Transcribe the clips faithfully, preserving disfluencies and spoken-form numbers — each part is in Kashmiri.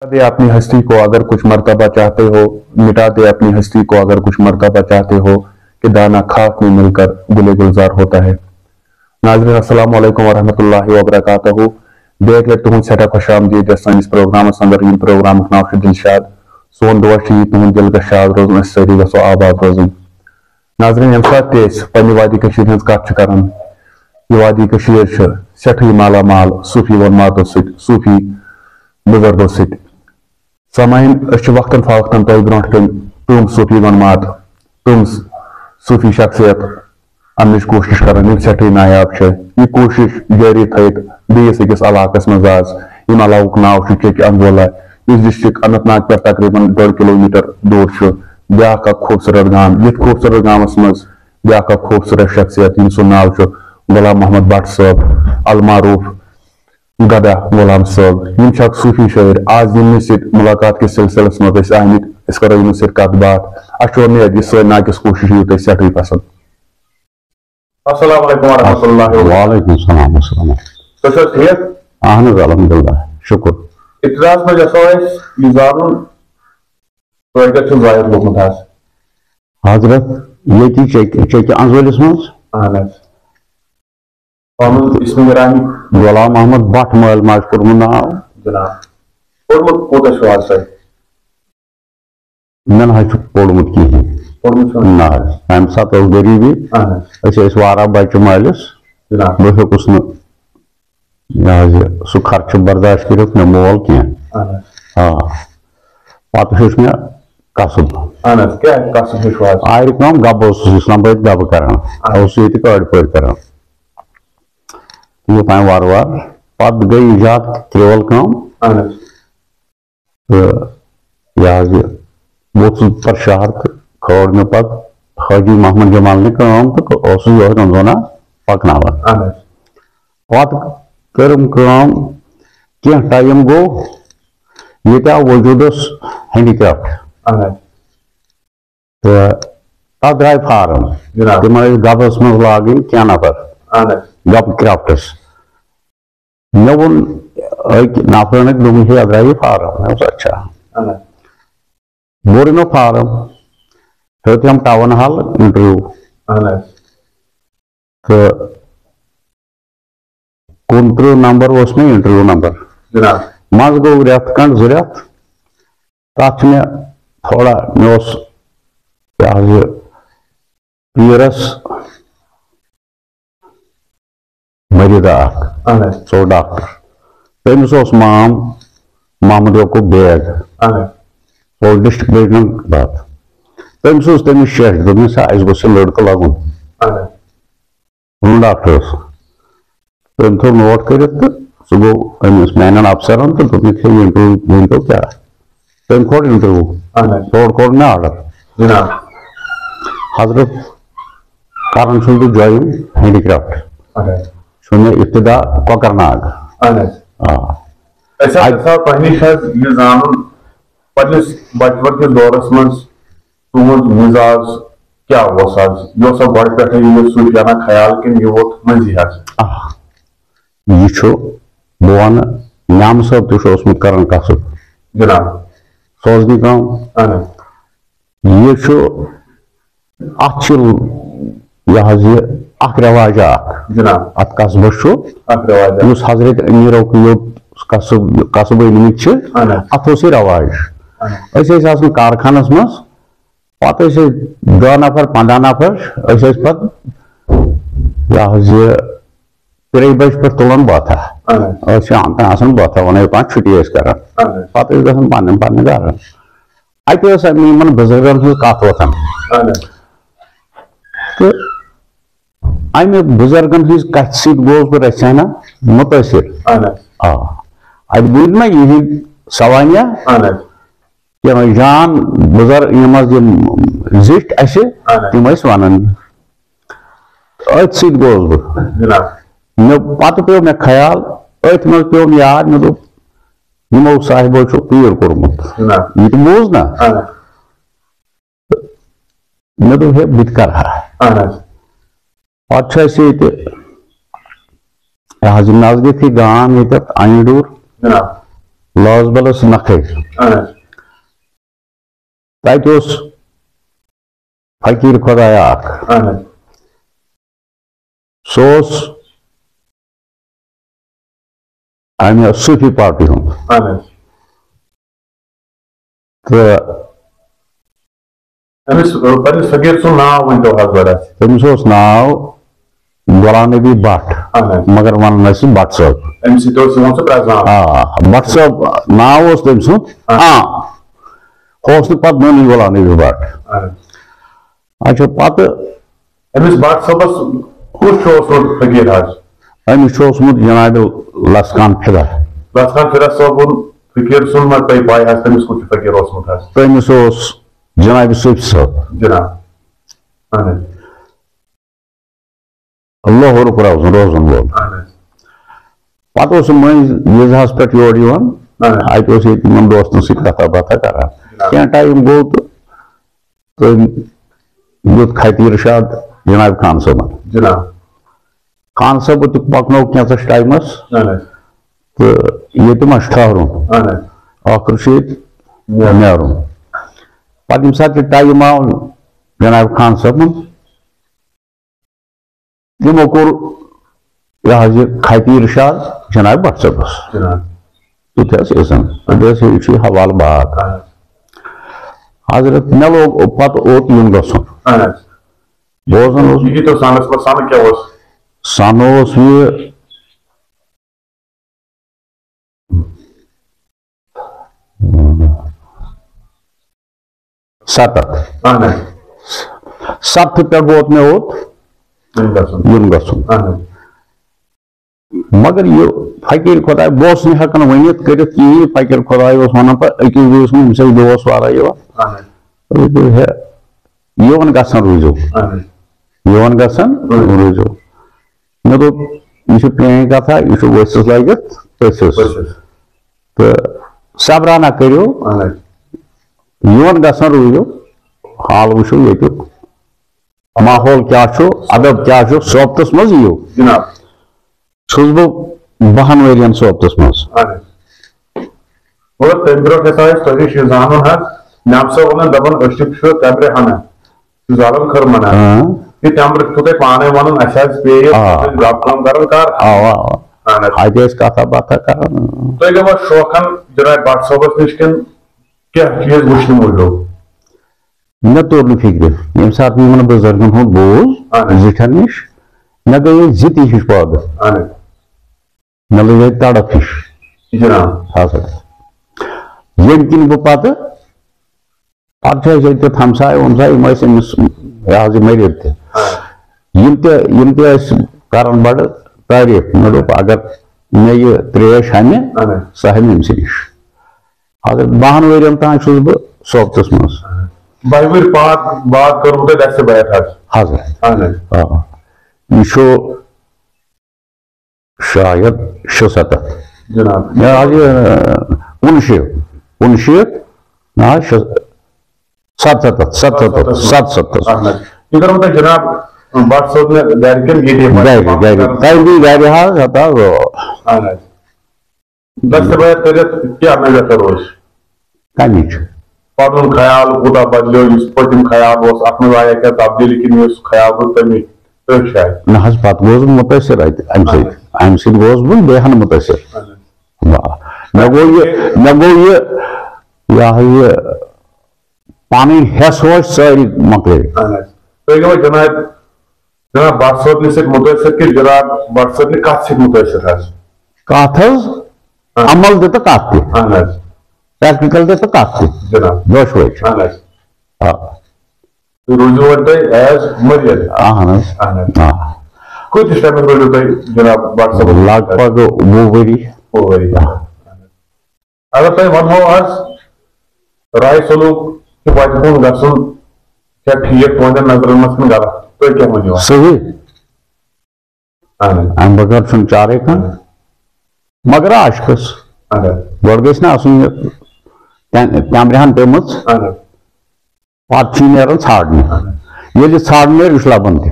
दे अपनी हस्ती को अगर कुछ मर्तबा चाहते हो, मिटा दे अपनी हस्ती को अगर कुछ मर्तबा चाहते हो, कि दाना खाक में मिलकर गुले गुलजार होता है। ناظرین، السلام علیکم ورحمۃ اللہ وبرکاتہ۔ بیٚیہِ اَکہِ لَٹہِ تُہُنٛد سٮ۪ٹھاہ خۄش آمدید یَتھ سٲنِس پروگرامَس اَندَر۔ ییٚمہِ پروگرامُک ناو چھُ دِلشاد۔ سون دُعا چھُ یہِ، تُہُنٛد دِل گژھِ شاد روزُن، أسۍ سٲری گژھو آباد روزٕنۍ۔ ناظرین، ییٚمہِ ساتہٕ تہِ أسۍ پننہِ وادی کٔشیٖرِ ہٕنٛز کتھ چھِ کران، یہِ وادی کٔشیٖر چھِ سٮ۪ٹھٕے مالا مال صوٗفی وۄنماتو سۭتۍ، صوٗفی بُزرگو سۭتۍ۔ سامعیٖن، أسۍ چھِ وقتاً فوقتاً تۄہہِ برونٛٹھ کَنہِ تِم صوٗفی وۄنمات، تِم صوٗفی شخصیت اننٕچ کوٗشِش کران، یِم سٮ۪ٹھٕے نایاب چھِ۔ یہِ کوٗشِش جٲری تھٲوِتھ بیٚیِس أکِس علاقس منٛز آز، ییٚمہِ علاقُک ناو چھُ چیٚکہِ انزولا، یُس ڈسٹرکٹ اننت ناگ پٮ۪ٹھ تقریباً ڈۄڈ کلوٗمیٹر دوٗر چھُ۔ بیٛاکھ اکھ خوٗبصوٗرت گام، یتھ خوٗبصوٗرت گامس منٛز بیٛاکھ اکھ خوٗبصوٗرت شخصیت، ییٚمۍ سُنٛد ناو چھُ غلام محمد بٹ صٲب، المعروف گدا غلام صٲب۔ یِم چھِ اکھ صوٗفی شٲعر۔ آز یِمنٕے سۭتۍ مُلاقات کِس سلسلس منٛز أسۍ آمٕتۍ، أسۍ کرو یِمن سۭتۍ کتھ باتھ۔ اسہِ چھُ وۄمید، یہِ سٲنۍ ناقص کوٗشش یِیِو تۄہہِ سٮ۪ٹھٕے پسنٛد۔ السلام علیکم ورحمۃ اللہ وبرکاتہ۔ وعلیکم السلام، السلام علیکم۔ تُہۍ چھِو حظ ٹھیٖک؟ اہن حظ، الحمدللہ، شُکر۔ ابتداہس منٛز یژھو أسۍ یہِ زانُن، تۄہہِ کتہِ چھُو ظٲہر گوٚمُت حظ؟ حضرت، ییٚتی چیٚکہِ، چیٚکہِ انزٲلِس منٛز۔ اہن حظ۔ پنُن اسمِ گرامی؟ غلام محمد بٹ مٲلۍ ماجہِ کوٚرمُت ناو۔ جناب۔ پوٚرمُت کوٗتاہ چھُو حظ تۄہہِ؟ مےٚ نہ حظ چھُ پوٚرمُت کِہیٖنۍ۔ پوٚرمُت چھُو نہٕ؟ نہ حظ، تَمہِ ساتہٕ ٲس غریٖبی۔ اہن حظ۔ أسۍ ٲسۍ واریاہ بَچہٕ مٲلِس۔ جناب۔ بہٕ ہیوٚکُس نہٕ یہِ حظ یہِ سُہ خرچہٕ برداشت کٔرِتھ مےٚ مول کینٛہہ۔ اہن حظ۔ آ۔ پَتہٕ ہیوٚچھ مےٚ کَسٕب۔ اہن حظ، کیٛاہ کَسٕب ہیوٚچھوٕ حظ؟ آرِ کٲم، گَبہٕ اوسُس یُس لَمبٲوِتھ گَبہٕ کَران۔ اہن حظ۔ اوسُس ییٚتہِ کٲڑۍ پٲڑۍ کَران۔ یوٚتام وارٕ وارٕ۔ پَتہٕ گٔے ایٖجاد کرٛول کٲم۔ اہن حظ۔ تہٕ یہِ حظ یہِ ووٚتھُس بہٕ پَتہٕ شہر تہٕ کھٲج مےٚ پَتہٕ حٲجی محمد جمال نہِ کٲم تہٕ اوسُس یِہوٚے رنٛزونا پَکناوان۔ اہن حظ۔ پَتہٕ کٔرٕم کٲم، کینٛہہ ٹایم گوٚو، ییٚتہِ آو وجوٗدَس ہینڈی کرٛافٹ۔ اہن حظ۔ تہٕ تَتھ درٛاے فارم۔ جناب۔ تِم ٲسۍ گَبَس منٛز لاگٕنۍ کینٛہہ نفر۔ اہن حظ۔ گَبہٕ کرٛافٹَس۔ مےٚ ووٚن أکۍ نفرن أکۍ، دوٚپُن، "ہے، اَتھ درٛایہِ فارم۔" مےٚ ووٚنُس، "اچھا۔" اہن حظ۔ بوٚر مےٚ فارم، ہیوٚت یِم ٹاوُن ہال انٹرویو۔ اہن حظ۔ تہٕ کُنترٕہ نمبر اوس مےٚ انٹرویو نمبر۔ جناب۔ منٛزٕ گوٚو رٮ۪تھ کھنٛڈ زٕ رٮ۪تھ، تَتھ چھُ مےٚ تھوڑا، مےٚ اوس یہِ حظ یہِ پیٖرَس مریٖدا اکھ، اہن حظ۔ سُہ اوس ڈاکٹر۔ تٔمِس اوس مام محمد یعقوب بیگ۔ اہن حظ۔ سُہ اوس ڈسٹرکٹ پریزیڈنٹ باتھ۔ تٔمِس اوس تٔمِس شیخ، دوٚپمَس، "سا، اَسہِ گوٚژھ یہِ لٔڑکہٕ لَگُن۔" اہن حظ۔ ووٚن ڈاکٹرَس۔ تٔمۍ تھوٚو نوٹ کٔرِتھ تہٕ سُہ گوٚو أمِس میٛانٮ۪ن افسرَن تہٕ دوٚپمَکھ، "ہے، یہِ انٹرویو ؤنۍتو کیٛاہ؟" تٔمۍ کوٚر انٹرویو۔ اہن حظ۔ تورٕ کوٚر مےٚ آرڈر۔ جناب۔ حضرت کران چھُس بہٕ جویِن ہینڈی کرافٹ۔ اہن حظ۔ چھُ مےٚ ابتدا کۄکرناگ۔ اہن حظ۔ آ۔ أسۍ حظ اَتہِ یژھو تۄہہِ نِش حظ یہِ زانُن، پننِس بچپن کِس دورس منٛز تُہُنٛد مِزاز کیٛاہ اوس حظ؟ یہِ اوسا گۄڈٕ پٮ۪ٹھَے یہِ صوٗفیانہ خیال کِنہٕ یہِ ووت مٔنٛزی حظ؟ آ، یہِ چھُ، بہٕ وَنہٕ، نیامہٕ صٲب تہِ چھُ اوسمُت کران کسب۔ جناب۔ سوزنہِ کٲم۔ اہن حظ۔ یہِ چھُ، اَتھ چھِ، یہِ حظ یہِ اکھ رٮ۪واج اکھ۔ جناب۔ اَتھ قصبس چھُ، اکھ رٮ۪واج اکھ۔ یُس حضرت امیٖرو یوٚت قصب، قصبہٕ أنمٕتۍ چھِ، اہن حظ۔ اَتھ اوس یہِ رٮ۪واج۔ اہن حظ۔ أسۍ ٲسۍ آسان کارخانس منٛز، پتہٕ ٲسۍ أسۍ دَہ نفر، پنٛداہ نفر، أسۍ ٲسۍ پتہٕ، یہِ حظ یہِ، ترٛیٚیہِ بجہِ پٮ۪ٹھ تُلان بٲتھا۔ اہن حظ۔ ٲسۍ شام تام آسان بٲتھا وَنان، یوٚتام چھُٹی ٲسۍ کران۔ اہن حظ۔ پتہٕ ٲسۍ گژھان پننٮ۪ن پننٮ۪ن گرن۔ اَتہِ ٲس اَمہِ یِمن بُزرگن ہٕنٛز کَتھ وۄتھان۔ اہن حظ۔ تہٕ اَمہِ بُزرگن ہٕنٛز کَتھِ سۭتۍ گوس بہٕ رژھِ ہنا مُتٲثِر۔ اہن حظ۔ آ۔ اَتہِ بوٗزۍ مےٚ یِہِنٛدۍ سوانح۔ اہن حظ۔ یِم جان بُزرگ، یِم حظ یِم زِٹھۍ اَسہِ، اہن حظ۔ تِم ٲسۍ وَنان۔ أتھۍ سۭتۍ گوس بہٕ۔ جناب۔ مےٚ پَتہٕ پیوٚو مےٚ خیال، أتھۍ منٛز پیوٚو مےٚ یاد، مےٚ دوٚپ، یِمو صاحبو چھُ پیٖر کوٚرمُت۔ جناب۔ یہِ تہِ بوٗز نا۔ اہن حظ۔ مےٚ دوٚپ، ہے، بہٕ تہِ کرٕ ہا۔ اہن حظ۔ پتہٕ چھُ اَسہِ ییٚتہِ، یہِ حظ یہِ نزدیٖکٕے گام ییٚتٮ۪تھ اَنِڈوٗر۔ جناب۔ لازبلس نکھے۔ اہن حظ۔ تتہِ اوس فقیٖر خۄدایا اکھ۔ اہن حظ۔ سُہ اوس امہِ صوٗفی پارٹی ہُنٛد۔ اہن حظ۔ تہٕ أمِس، آ، پننِس فقیٖر سُنٛد ناو ؤنۍتو حظ گۄڈٕ اَسہِ۔ تٔمِس اوس ناو غلام نبی بٹ، اہن حظ۔ مگر ونان ٲسِس بٹ صٲب۔ اَمہِ سۭتۍ اوس یِوان سُہ پرٛزناونہٕ۔ آ، بٹ صٲب ناو اوس تٔمۍ سُنٛد۔ اہن۔ آ، ہُہ اوس نہٕ پتہٕ نوٚنُے غلام نبی بٹ۔ اہن حظ۔ اچھا، پتہٕ أمِس بٹ صٲبس کُس چھُ اوسمُت فقیٖر حظ؟ أمِس چھُ اوسمُت جناب لسکان فدا۔ لسکان فدا صٲبُن فقیٖر سُنٛد ما تۄہہِ پاے حظ، تٔمِس کُس چھُ فقیٖر اوسمُت حظ؟ تٔمِس اوس جناب صوفی صٲب۔ جناب۔ اہن حظ۔ لاہورُک روزُن، روزُن وول۔ اہن حظ۔ پتہٕ اوس سُہ مٔنٛزۍ ویٖزاہس پٮ۪ٹھ یور یِوان۔ اہن حظ۔ اتہِ اوس ییٚتہِ یِمن دوستن سۭتۍ کتھا باتھا کران۔ جناب۔ کینٛہہ ٹایم گوٚو تہٕ تٔمۍ دیُت خطی ارشاد جناب خان صٲبن۔ جناب۔ خان صٲب تہِ پکنوو کینٛژس ٹایمس۔ اہن حظ۔ تہٕ ییٚتہِ ما چھُ ٹھہرُن؟ اہن حظ۔ ٲخٕر چھُ ییٚتہِ نیرُن۔ نیرُن۔ پتہٕ ییٚمہِ ساتہٕ یہِ ٹایم آو جناب خان صٲبن، تِمو کوٚر یہِ حظ یہِ خطی ارشاد جناب بٹ صٲبس۔ جناب۔ تیُتھ حظ ٲسن۔ تیٚلہِ حظ یہِ چھُ یہِ حوالہٕ باغ۔ اہن حظ۔ حضرت، مےٚ لوگ پتہٕ اوٚت یُن گژھُن۔ اہن حظ۔ بوزان اوس۔ یہِ کہِ تۄہہِ سنس منٛز سنہٕ کیٛاہ اوس؟ سنہٕ اوس یہِ ستتھ۔ اہن حظ۔ ستتھ پٮ۪ٹھ ووت مےٚ اوٚت یُن گژھُن۔ یُن گژھُن۔ اہن حظ۔ مگر یہِ فقیٖر خۄداے، بہٕ اوسُس نہٕ ہٮ۪کان ؤنِتھ کٔرِتھ کِہیٖنۍ۔ فقیٖر خۄداے اوس وَنان پَتہٕ أکِس دۄہَس منٛز، ییٚمہِ ساتہٕ دۄہَس وارَے یِوان۔ اہن حظ۔ دوٚپُس، ہے، یِوان گژھان روٗزِو۔ اہن حظ۔ یِوان گژھان روٗزِو۔ مےٚ دوٚپ، یہِ چھِ پرٛٲنۍ کَتھا، یہِ چھُ ؤسِس لٲگِتھ پٔژھِس۔ پٔژھِس۔ تہٕ صبرانہ کٔرِو، اہن حظ۔ یِوان گژھان روٗزِو، حال وٕچھِو ییٚتیُک۔ ماحول کیٛاہ چھُ، ادب کیٛاہ چھُ، صحبتس منٛز یِیِو۔ جناب۔ چھُس بہٕ بَہَن ؤرین صحبتس منٛز۔ اہن حظ۔ مگر تَمہِ برونٛٹھ ہسا ٲسۍ تۄہہِ نِش یہِ زانُن حظ، نیم صٲب وَنان، دَپان، أسۍ چھِ پھِرِ تَمبرِ ہنا، چھُ زالان خٲر منان۔ اۭں۔ یہِ تَمبرِ چھُو تۄہہِ پانَے وَنُن، اَسہِ حظ پیٚیہِ آ۔ رب کٲم کَرُن کَر۔ اَوا، اَوا۔ اہن حظ۔ اَتہِ ٲسۍ کَتھا باتھا کَران۔ تُہۍ گٔوا شوقن جناب بٹ صٲبس نِش کِنہٕ کینٛہہ چیٖز وٕچھنہٕ موٗجوٗب؟ مےٚ توٚر نہٕ فِکرِ۔ ییٚمہِ ساتہٕ مےٚ یِمن بُزرگن ہُنٛد بوٗز، اہن حظ۔ زِٹھٮ۪ن نِش، مےٚ گٔیے زِتہِ ہِش پٲدٕ۔ اہن حظ۔ مےٚ لٔج ییٚتہِ تڑپھ ہِش۔ جناب۔ حضرت۔ ییٚمہِ کِنۍ بہٕ پتہٕ، پتہٕ چھِ اَسہِ ییٚتہِ تہِ ہمساے ومساے، یِم ٲسۍ أمِس، یہِ حظ یہِ مٔرِتھ تہِ۔ اہن۔ یِم تہِ، یِم تہِ ٲسۍ کران بڑٕ تعریٖف۔ مےٚ دوٚپ، اگر مےٚ یہِ ترٛیش ہَنہِ، اہن۔ سۄ ہَنہِ أمۍ سٕے نِش۔ اگر بَہَن ؤرین تام چھُس بہٕ صحبتس منٛز۔ بَہہِ وٕہٕرۍ پاتھ بعد کٔروٕ تۄہہِ دستہِ بیعت حظ؟ حضرت۔ اہن حظ۔ آ۔ یہِ چھُ شاید شُسَتَتھ۔ جناب۔ یا حظ یہِ، کُنشیٖتھ، کُنشیٖتھ، نہ حظ، شُ-، ستَتَتھ، ستَتَتھ، ستَتَتھ۔ اہن حظ۔ یہِ کٔروٕ تۄہہِ جناب بٹ صٲب مےٚ گرِ کِنہٕ ییٚتی؟ گرِ، گرِ۔ تۄہہِ گٔے گرِ حظ، ہتا۔ اہن حظ۔ دستہِ بیعت کٔرِتھ کیٛاہ نظر روزِ؟ کَمِچ؟ پَنُن خیال کوٗتاہ بدلیو، یُس پٔتِم خیال اوس، اَتھ منٛز آیا کینٛہہ تبدیٖلی کِنہٕ یُس خیال روٗد تَمی أتھۍ جایہِ؟ نہ حظ، پَتہٕ گوس بہٕ مُتٲثِر اَتہِ، اَمہِ سۭتۍ۔ اَہَن حظ۔ اَمہِ سۭتۍ گوس بہٕ بیٚیہِ ہَن مُتٲثِر۔ اَہَن حظ۔ آ۔ مےٚ گوٚو یہِ، مےٚ گوٚو یہِ، یہِ ہا یہِ پَنٕنۍ حٮ۪س وٲج سٲری مۄکلٲوِتھ۔ اَہَن حظ۔ تُہۍ گٔیوا جناب، جناب بٹ صٲبنہِ سۭتۍ مُتٲثِر کِنہٕ جناب بٹ صٲبنہِ کَتھ سۭتۍ مُتٲثِر حظ؟ کَتھ حظ؟ آ۔ عمل تہِ تہٕ کَتھ تہِ۔ اَہَن حظ۔ پریکٹیکل تہِ تہٕ کَتھ تہِ۔ جناب۔ دۄشوے چھِ۔ اَہَن حظ۔ آ۔ روٗزِو وۄنۍ تُہۍ ایز مٔرِد؟ اَہَن حظ۔ اَہَن حظ۔ آ۔ کۭتِس ٹایمَس روٗزِو تُہۍ جناب بٹ صٲبَس؟ لگ بگ وُہ ؤری۔ وُہ ؤری۔ آ۔ اگر تۄہہِ ونہو آز راے سلوک تہٕ وتہِ کُن گژھُن چھا ٹھیٖک تُہنٛدٮ۪ن نظرن منٛز کِنہٕ غلط؟ تُہۍ کیٛاہ ؤنِو اَتھ؟ صحیح۔ اہن حظ۔ اَمہِ بغٲر چھُنہٕ چارے کانٛہہ۔ اہن حظ۔ مگر عاشقس اہن حظ۔ گۄڈٕ گژھِ نہ آسُن یہِ تَ-، تَمرِہن پیٚمٕژ۔ اہن حظ۔ پتہٕ چھُ یہِ نیران ژھانٛڈنہِ۔ اہن حظ۔ ییٚلہِ یہِ ژھانٛڈنہٕ نیرِ، یہِ چھُ لبان تہِ۔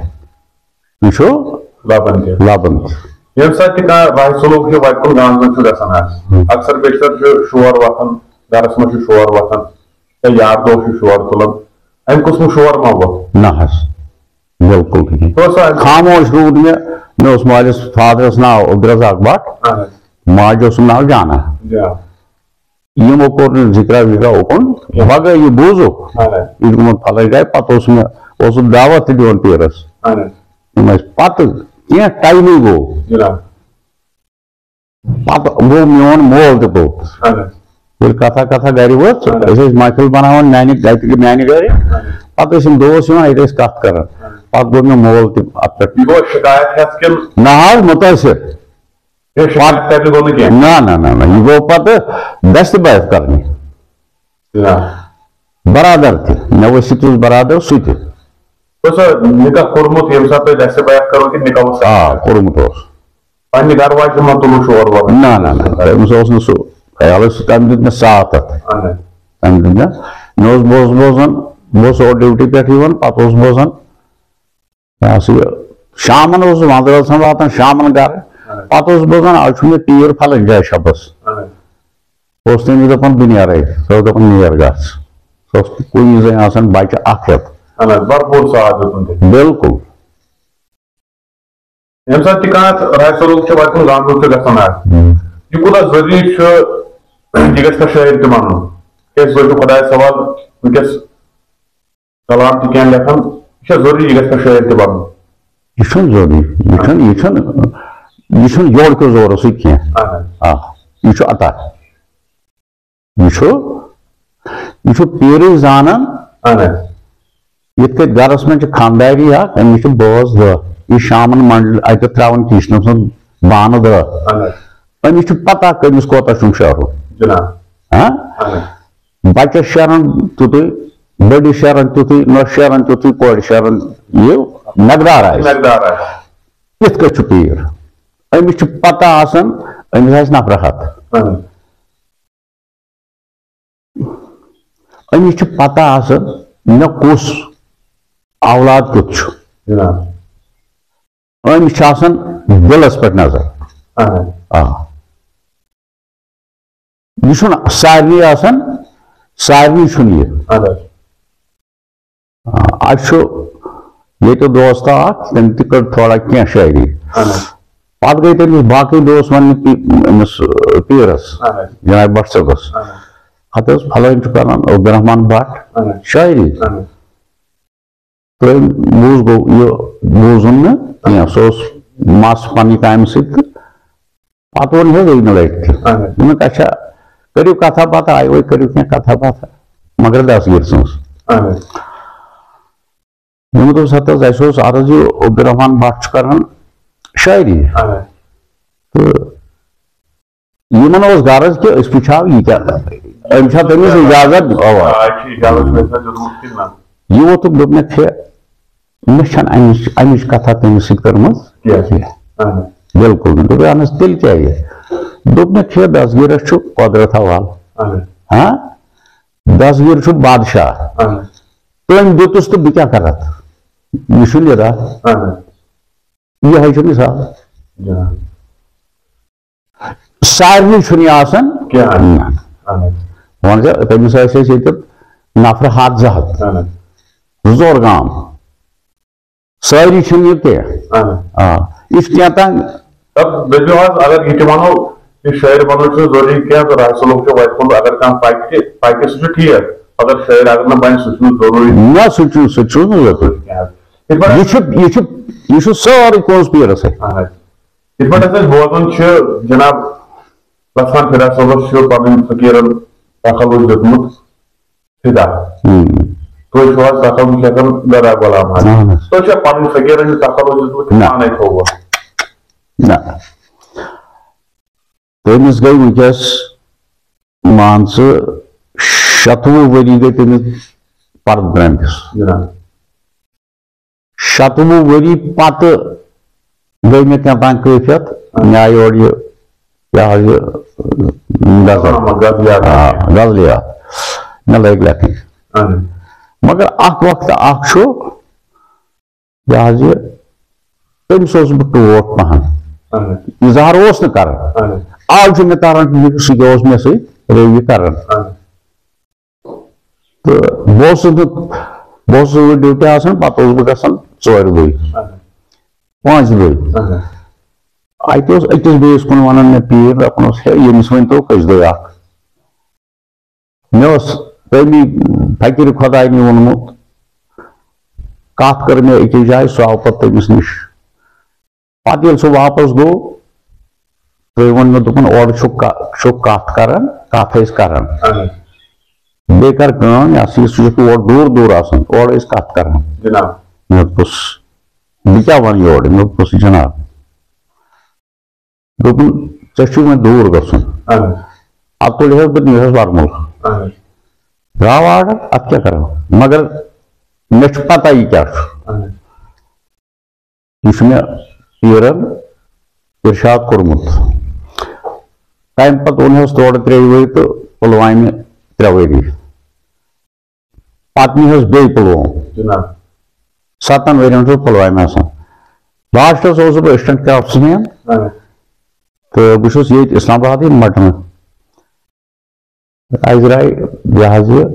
یہِ چھُ لبان تہِ۔ لبان تہِ۔ ییٚمہِ ساتہٕ تہِ کانٛہہ راے سلوک چھُ وتہِ کُن گامہٕ منٛز چھُ گژھان آز، ہم۔ اکثر بیشتر چھُ شور وۄتھان، گرس منٛز چھُ شور وۄتھان، یا یار دوس چھُ شور تُلان، امہِ قٕسمُک شور ما ووٚتھ؟ نہ حظ، بِلکُل تہِ نہٕ۔ تو سا خاموش روٗد مےٚ۔ مےٚ اوس مٲلِس، فادرس ناو عبدالرزاق بٹ، اہن حظ۔ ماجہِ اوسُم ناو جانا۔ جان۔ یِمو کوٚر نہٕ ذِکرا وِکرا اُکُن، کینٛہہ۔ بگٲے یہِ بوٗزُکھ، اہن حظ۔ یہِ چھُ گوٚمُت فلٲنۍ جایہِ، پتہٕ اوس مےٚ، اوسُس دعوت تہِ دِوان پیٖرس۔ اہن حظ۔ یِم ٲسۍ پتہٕ کینٛہہ ٹایمٕے گوٚو۔ جناب۔ پتہٕ گوٚو میون مول تہِ گوٚو۔ اہن حظ۔ ییٚلہِ کتھا کتھا گرِ وٲژ، اہن حظ۔ أسۍ ٲسۍ محفل بناوان میانہِ گرِ، میانہِ گرِ۔ اہن حظ۔ پتہٕ ٲسۍ یِم دوس یِوان، ییٚتہِ ٲسۍ کتھ کران۔ اہن حظ۔ پتہٕ گوٚو مےٚ مول تہِ اتھ پٮ۪ٹھ۔ یہِ گوٚو شکایت ہٮ۪تھ کِنہٕ؟ نہ حظ، مُتٲثر۔ ہے، شکایت کرنہٕ گوٚو نہٕ کینٛہہ؟ نہ، نہ، نہ، نہ، یہِ گوٚو پتہٕ دستہِ بیعت کرنہِ۔ جناب۔ برادر تہِ، مےٚ ؤسِتھ اوس برادر سُہ تہِ۔ اوس سا نکاح کوٚرمُت ییٚمہِ ساتہٕ تۄہہِ دستہِ بیعت کٔروٕ کِنہٕ نکاح اوس؟ آ، کوٚرمُت اوس۔ پننہِ گرٕ واجہِ ما تُلُن شور وور؟ نہ، نہ، نہ، تٔمِس اوس نہٕ سُہ خیالٕے، سُہ، تٔمۍ دیُت مےٚ ساتھ اتھ۔ اہن حظ۔ تٔمۍ دیُت مےٚ، مےٚ اوس، بہٕ اوسُس بوزان، بہٕ اوسُس اورٕ ڈیوٹی پٮ۪ٹھ یِوان، پتہٕ اوسُس بوزان، یہِ ہسا یہِ، شامن اوسُس وندٕ رٲژن واتان، شامن گرٕ۔ اہن حظ۔ پتہٕ اوسُس بوزان، از چھُ مےٚ پیٖر فلٲنۍ جایہِ شبس۔ اہن حظ۔ اوس تٔمِس دَپان، "بہٕ نیرَے۔" سُہ اوس دَپان، "نیر گژھ۔" سُہ اوس کُنی زٔنۍ آسان بَچہٕ اَکھ ہٮ۪تھ۔ اہن حظ، بھرپوٗر ساتھ دیُتمُت تٔمۍ۔ بِلکُل۔ ییٚمہِ ساتہٕ تہِ کانٛہہ راے سلوک چھُ وَتہِ کُن گامُک چھُ گژھان آز، ہُم۔ یہِ کوٗتاہ ضروٗری چھُ، یہِ گژھِ نہٕ شٲعر تہِ وَنُن۔ کیٛازِ تُہۍ چھِو خۄدایَس حوالہٕ وٕنکیٚس کلام تہِ کینٛہہ لیکھان، یہِ چھا ضروٗری یہِ گژھِ نہٕ شٲعر تہِ بنُن؟ یہِ چھُنہٕ ضروٗری، یہِ چھُنہٕ، یہِ چھُنہٕ، یہِ چھُنہٕ یورٕ کیو زورٕ سۭتۍ کینٛہہ۔ اہن حظ۔ آ، یہِ چھُ عطا، یہِ چھُ، یہِ چھُ پیٖرٕے زانان۔ اہن حظ۔ یِتھ کٔنۍ گرس منٛز چھِ خانٛداری اکھ، أمِس چھِ بٲژ دہ، یہِ شامن منڈل اتہِ تراوان کچنس منٛز بانہٕ دہ۔ اہن حظ۔ أمِس چھِ پتہ کٔمِس کوتاہ چھُم شیرُن۔ جناب۔ ہاں؟ اہن حظ۔ بچس شیران تیُتُے، بٔڑِس شیران تیُتُے، نۄشہِ شیران تیُتُے، کورِ شیران یہِ مقدار آسہِ۔ مقدار آسہِ۔ یِتھ کٔنۍ چھُ پیٖر۔ أمِس چھُ پتہ آسان، أمِس آسہِ نفرٕ ہتھ۔ اہن۔ أمِس چھِ پتہ آسان، مےٚ کُس اولاد کیُتھ چھُ۔ جناب۔ أمِس چھِ آسان دِلس پٮ۪ٹھ نظر۔ اہن۔ آ۔ یہِ چھُنہٕ سارنٕے آسان، سارنٕے چھُنہٕ یہِ۔ اہن حظ۔ آ، اَسہِ چھُ ییٚتہِ دوستا اکھ، تٔمۍ تہِ کٔر تھوڑا کینٛہہ شٲعری۔ اہن حظ۔ پتہٕ گٔے تٔمِس باقٕے دوس وننہِ پی-، أمِس، آ، پیٖرس، اہن حظ۔ جناب بٹ صٲبس۔ اہن حظ۔ ہتہٕ حظ، فلٲنۍ چھُ کران عبدالرحمان بٹ اہن حظ۔ شٲعری۔ اہن حظ۔ تہٕ بوٗز گوٚو، یہِ بوٗزُن نہٕ کینٛہہ، سُہ اوس مَس پننہِ کامہِ سۭتۍ تہٕ پتہٕ ووٚن ہے بیٚیہِ مےٚ لڑکہِ۔ اہن حظ۔ دوٚپمَکھ، "اچھا، کٔرِو کتھا باتھا، آیہِ وۄنۍ کٔرِو کینٛہہ کتھا باتھا۔" مگر دستگیٖر سٕنٛز۔ اہن حظ۔ دوٚپمَکھ، دوٚپُس، "ہتہٕ حظ، اَسہِ اوس عرض، یہِ عبدالرحمان بٹ چھُ کران شٲعری۔" اہن حظ۔ تہٕ یِمن اوس غرض کہِ أسۍ وٕچھو یہِ کیٛاہ، أمۍ چھا تٔمِس اجازت؟ اَوا۔ آ، یہِ چھُ اجازت چھُ أمۍ دیُتمُت کِنہٕ نہ؟ یہِ ووتُکھ، دوٚپمَکھ، "ہے، مےٚ چھَنہٕ اَمِچ، اَمِچ کَتھا تٔمِس سۭتۍ کٔرمٕژ کینٛہہ۔ کینٛہہ۔" اہن حظ۔ بِلکُل۔ دوٚپُن، "اہن حظ، تیٚلہِ کیٛاہ یہِ؟" دوٚپمَکھ، "ہے، دستگیٖرَس چھُ قۄدرت حوالہٕ۔ اہن حظ۔ ہاں؟ دستگیٖر چھُ بادشاہ۔ اہن حظ۔ تٔمۍ دیُتُس تہٕ بہٕ کیٛاہ کَرٕ اَتھ؟ یہِ چھُ نِدا۔" اہن حظ۔ یِہوٚے چھُ مثال۔ جناب۔ سارنٕے چھُنہٕ یہِ آسان کینٛہہ۔ نہ۔ اہن حظ۔ وۄنۍ زِ تٔمِس ٲسۍ أسۍ ییٚتہِ نفرٕ ہَتھ زٕ ہَتھ۔ اہن حظ۔ زٕ ژور گام۔ سٲری چھِنہٕ یہِ کینٛہہ۔ اہن حظ۔ آ۔ یہِ چھُ کینٛہہ تام۔ تَتھ دٔپِو حظ، اگر یہِ تہِ وَنو، یہِ شٲعر بَنُن چھُنہٕ ضروٗری کینٛہہ، تہٕ راحت صٲبُن چھُ وَتہِ کُن، اگر کانٛہہ پَکہِ تہِ، پَکہِ سُہ چھُ ٹھیٖک، مگر شٲعر اگر نہٕ بَنہِ، سُہ چھُنہٕ ضروٗری۔ نہ، سُہ چھُ، سُہ چھُنہٕ ضروٗری۔ کینٛہہ حظ۔ یِتھ پٲٹھۍ یہِ چھُ، یہِ چھُ، یہِ چھُ سٲرٕے کٲنٛسہِ پیٖرَس اَتھِ۔ اہن حظ۔ یِتھ پٲٹھۍ ہسا أسۍ بوزان چھِ، جناب، لَژھ خان فراق صٲبَس چھُ پَنٕنۍ فقیٖرَن تخلص دیُتمُت فدا۔ ہم۔ تُہۍ چھِو حظ تخلص لیکھان دَدا غلام حظ؟ اہن حظ۔ تُہۍ چھِوا پَنٕنۍ فقیٖرَن ہُنٛد تخلص دیُتمُت نہ۔ پانَے تھوٚومُت؟ نہ۔ تٔمِس گٔے وٕنکیٚس، مان ژٕ، شَتوُہ ؤری گٔے تٔمِس پَرٕ درٛامتِس۔ جناب۔ شَتوُہ ؤری پتہٕ گٔے مےٚ کینٛہہ تام کٲفیت، مےٚ آیہِ یورٕ یہِ، یہِ حظ یہِ، غزل۔ محمد غزلیات۔ آ، غزلیات۔ مےٚ لٲگۍ لیکھٕنۍ۔ اہن۔ مگر اکھ وقت اکھ چھُ، یہِ حظ یہِ، تٔمِس اوسُس بہٕ ٹوٹھ پہن۔ اہن حظ۔ اظہار اوس نہٕ کران۔ اہن حظ۔ آز چھُ مےٚ تران فِکرِ، سُہ کیٛاہ اوس مےٚ سۭتۍ رویہِ کران۔ اہن حظ۔ تہٕ بہٕ اوسُس نہٕ، بہٕ اوسُس وۄنۍ ڈیوٹی آسان، پتہٕ اوسُس بہٕ گژھان ژورِ دۄہہِ، اہن حظ۔ پانٛژِ دۄہہِ۔ اہن حظ۔ اَتہِ اوس أکِس بیٚیِس کُن وَنان مےٚ پیٖر، دَپان اوس، "ہے، ییٚمِس ؤنۍ تو کٔژِ دۄہہِ اکھ؟" مےٚ اوس تٔمی فقیٖر خۄداینہِ ووٚنمُت، کَتھ کٔر مےٚ أکِس جایہِ، سُہ آو پَتہٕ تٔمِس نِش۔ پَتہٕ ییٚلہِ سُہ واپَس گوٚو، تٔمۍ ووٚن مےٚ، دوٚپُن، "اورٕ چھُکھ کا-، چھُکھ کَتھ کَران، کَتھ ٲسۍ کَران۔ اہن حظ۔ بیٚیہِ کَر کٲم، یہِ ہسا یہِ، سُہ چھُکھ اورٕ دوٗر دوٗر آسان، اورٕ ٲسۍ کَتھ کَران۔" جِناب۔ مےٚ دوٚپُس، "بہٕ کیٛاہ وَنہٕ یورٕ؟" مےٚ دوٚپُس، "جِناب۔" دوٚپُن، "ژےٚ چھُے وۄنۍ دوٗر گژھُن۔" اہن حظ۔ اَتھ تُلہِ حظ بہٕ نِہَس وَرمُل۔ اہن حظ۔ درٛاو آرڈر، اَتھ کیٛاہ کَرو؟ مگر مےٚ چھُ پَتہ یہِ کیٛاہ چھُ۔ اہن حظ۔ یہِ چھُ مےٚ پیٖرَن اِرشاد کوٚرمُت۔ تَمہِ پَتہٕ اوٚن حظ تورٕ ترٛیٚیہِ ؤرۍ تہٕ پُلوامہِ ترٛےٚ ؤری۔ پتہٕ نی حظ بیٚیہِ پُلووم۔ جِناب۔ ستن ؤرین چھُس پُلوامہِ آسان۔ لاسٹس اوسُس بہٕ اسسٹنٹ کرافٹس مین۔ اہن۔ تہٕ بہٕ چھُس ییٚتہِ اسلام آبادٕے مٹنہٕ۔ اَسہِ درٛاے یہِ حظ یہِ،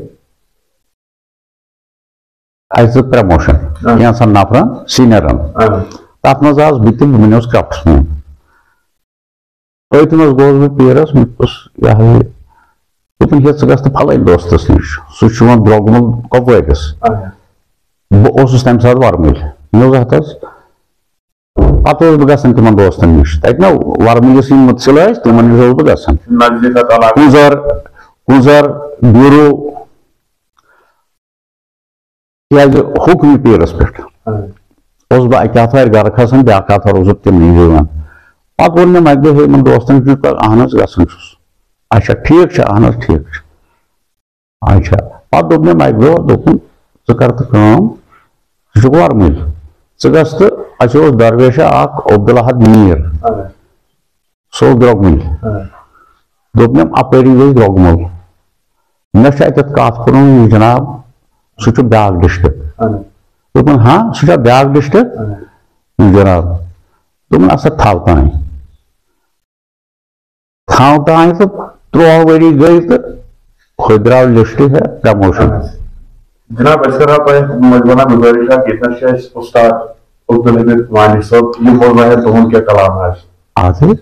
اَسہِ دِژ پروموشن اہن۔ کینٛژن نفرن، سینئرن۔ اہن۔ تتھ منٛز آس بہٕ تہِ، بہٕ بنیوس کرافٹس مین۔ أتھۍ منٛز گوس بہٕ پیٖرَس، مےٚ دوٚپُس، یہِ ہا یہِ، دوٚپُن، "ہے، ژٕ گژھ تہٕ پھلٲنۍ دوستَس نِش، سُہ چھُ یِوان درٛوٚگمُل کۄپوٲرِس۔" اچھا۔ بہٕ اوسُس تَمہِ ساتہٕ وَرمٕلۍ، مےٚ اوس اَتھ حظ، پَتہٕ اوسُس بہٕ گژھان تِمَن دوستَن نِش، تَتہِ نہ وَرمٕلِس یِم مُتسِل ٲسۍ، تِمَن نِش اوسُس بہٕ گژھان۔ نزدیٖک اَتھ علاقَس۔ کُنزَر، کُنزَر، بیٖروٗ، تِکیٛازِ حُکمِ پیٖرَس پٮ۪ٹھ اہن۔ اوسُس بہٕ اَکہِ آتھوارِ گَرٕ کھسان، بیٛاکھ آتھوار اوسُس تِمنٕے یِوان۔ پَتہٕ ووٚن مےٚ مَکہِ دۄہ، ہے، یِمَن دوستَن چھُ، اَہَن حظ، گژھان چھُس۔ اچھا، ٹھیٖک چھُ، اَہَن حظ، ٹھیٖک چھُ۔ اچھا، پَتہٕ دوٚپ مےٚ مَکہِ دۄہ، دوٚپُن، "ژٕ کَر تہٕ کٲم، ژٕ چھُکھ وَرمٕلۍ، ژٕ گژھ تہٕ اَسہِ اوس درویشہ اَکھ عبدالاحد میٖر۔" اہن۔ سُہ اوس درٛوٚگمُل۔ آ۔ دوٚپ مےٚ، "اَپٲری گژھِ درٛوٚگمُل۔ مےٚ چھُ اَتٮ۪تھ کَتھ کوٚرمُت، جِناب، سُہ چھُ بیٛاکھ ڈِسٹرکٹ۔" اَہَن۔ دوٚپُن، "ہاں، سُہ چھا بیٛاکھ ڈِسٹرکٹ؟" اَہَن۔ جِناب۔ دوٚپُن، "اَسا تھاو تام۔" تھاو تام تہٕ تُرٛواہ ؤری گٔے تہٕ ہُہ درٛاو لِسٹ ہٮ۪تھ پرٛموشن۔ اَہَن۔ جِناب، أسۍ کَرو تۄہہِ مٔنٛزۍ وَنان گُزٲرِش اَکھ، ییٚتہِ نَس چھِ اَسہِ اُستاد عبدالحمید وانی صٲب، یہِ بوزناوِ تُہُنٛد کینٛہہ کلام حظ۔ اَدٕ۔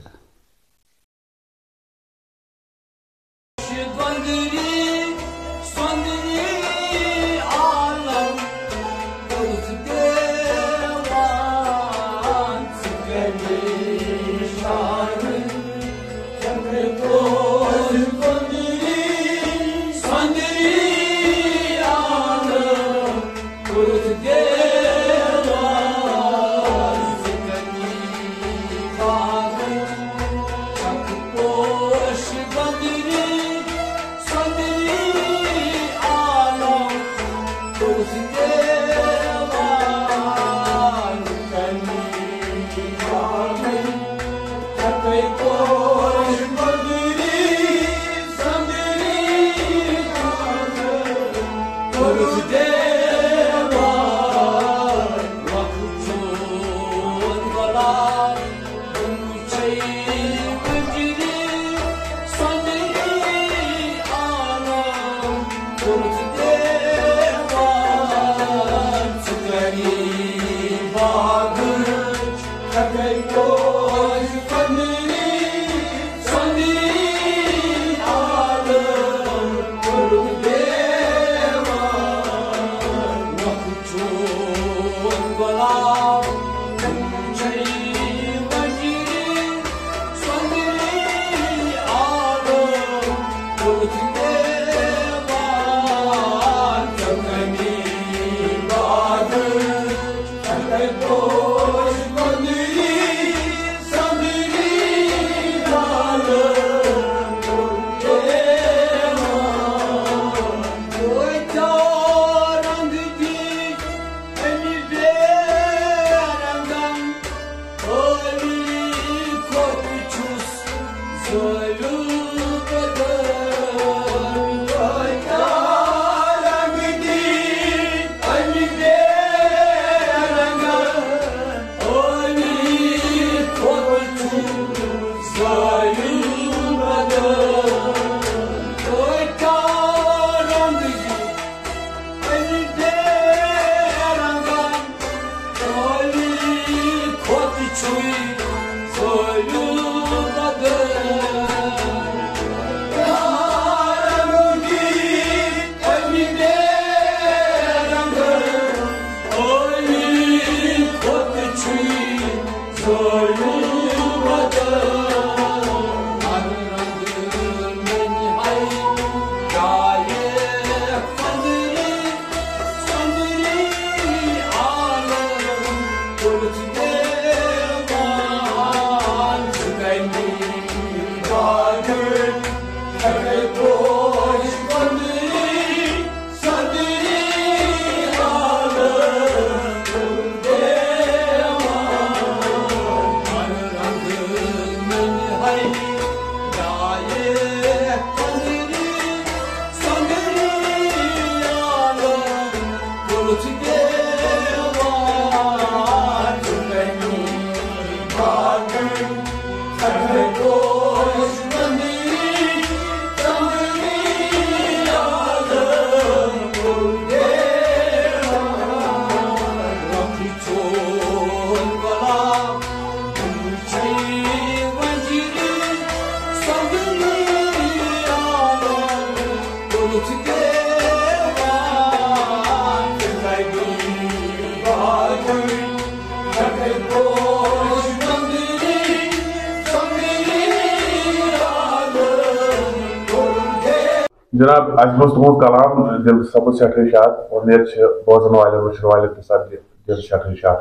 جناب، اَسہِ بوٗز تُہُنٛد کلام، دِل سپُد سٮ۪ٹھاہ شاد۔ اُمید چھِ بوزن والٮ۪ن، وٕچھن والٮ۪ن تہِ سپدِ دِل سٮ۪ٹھاہ شاد۔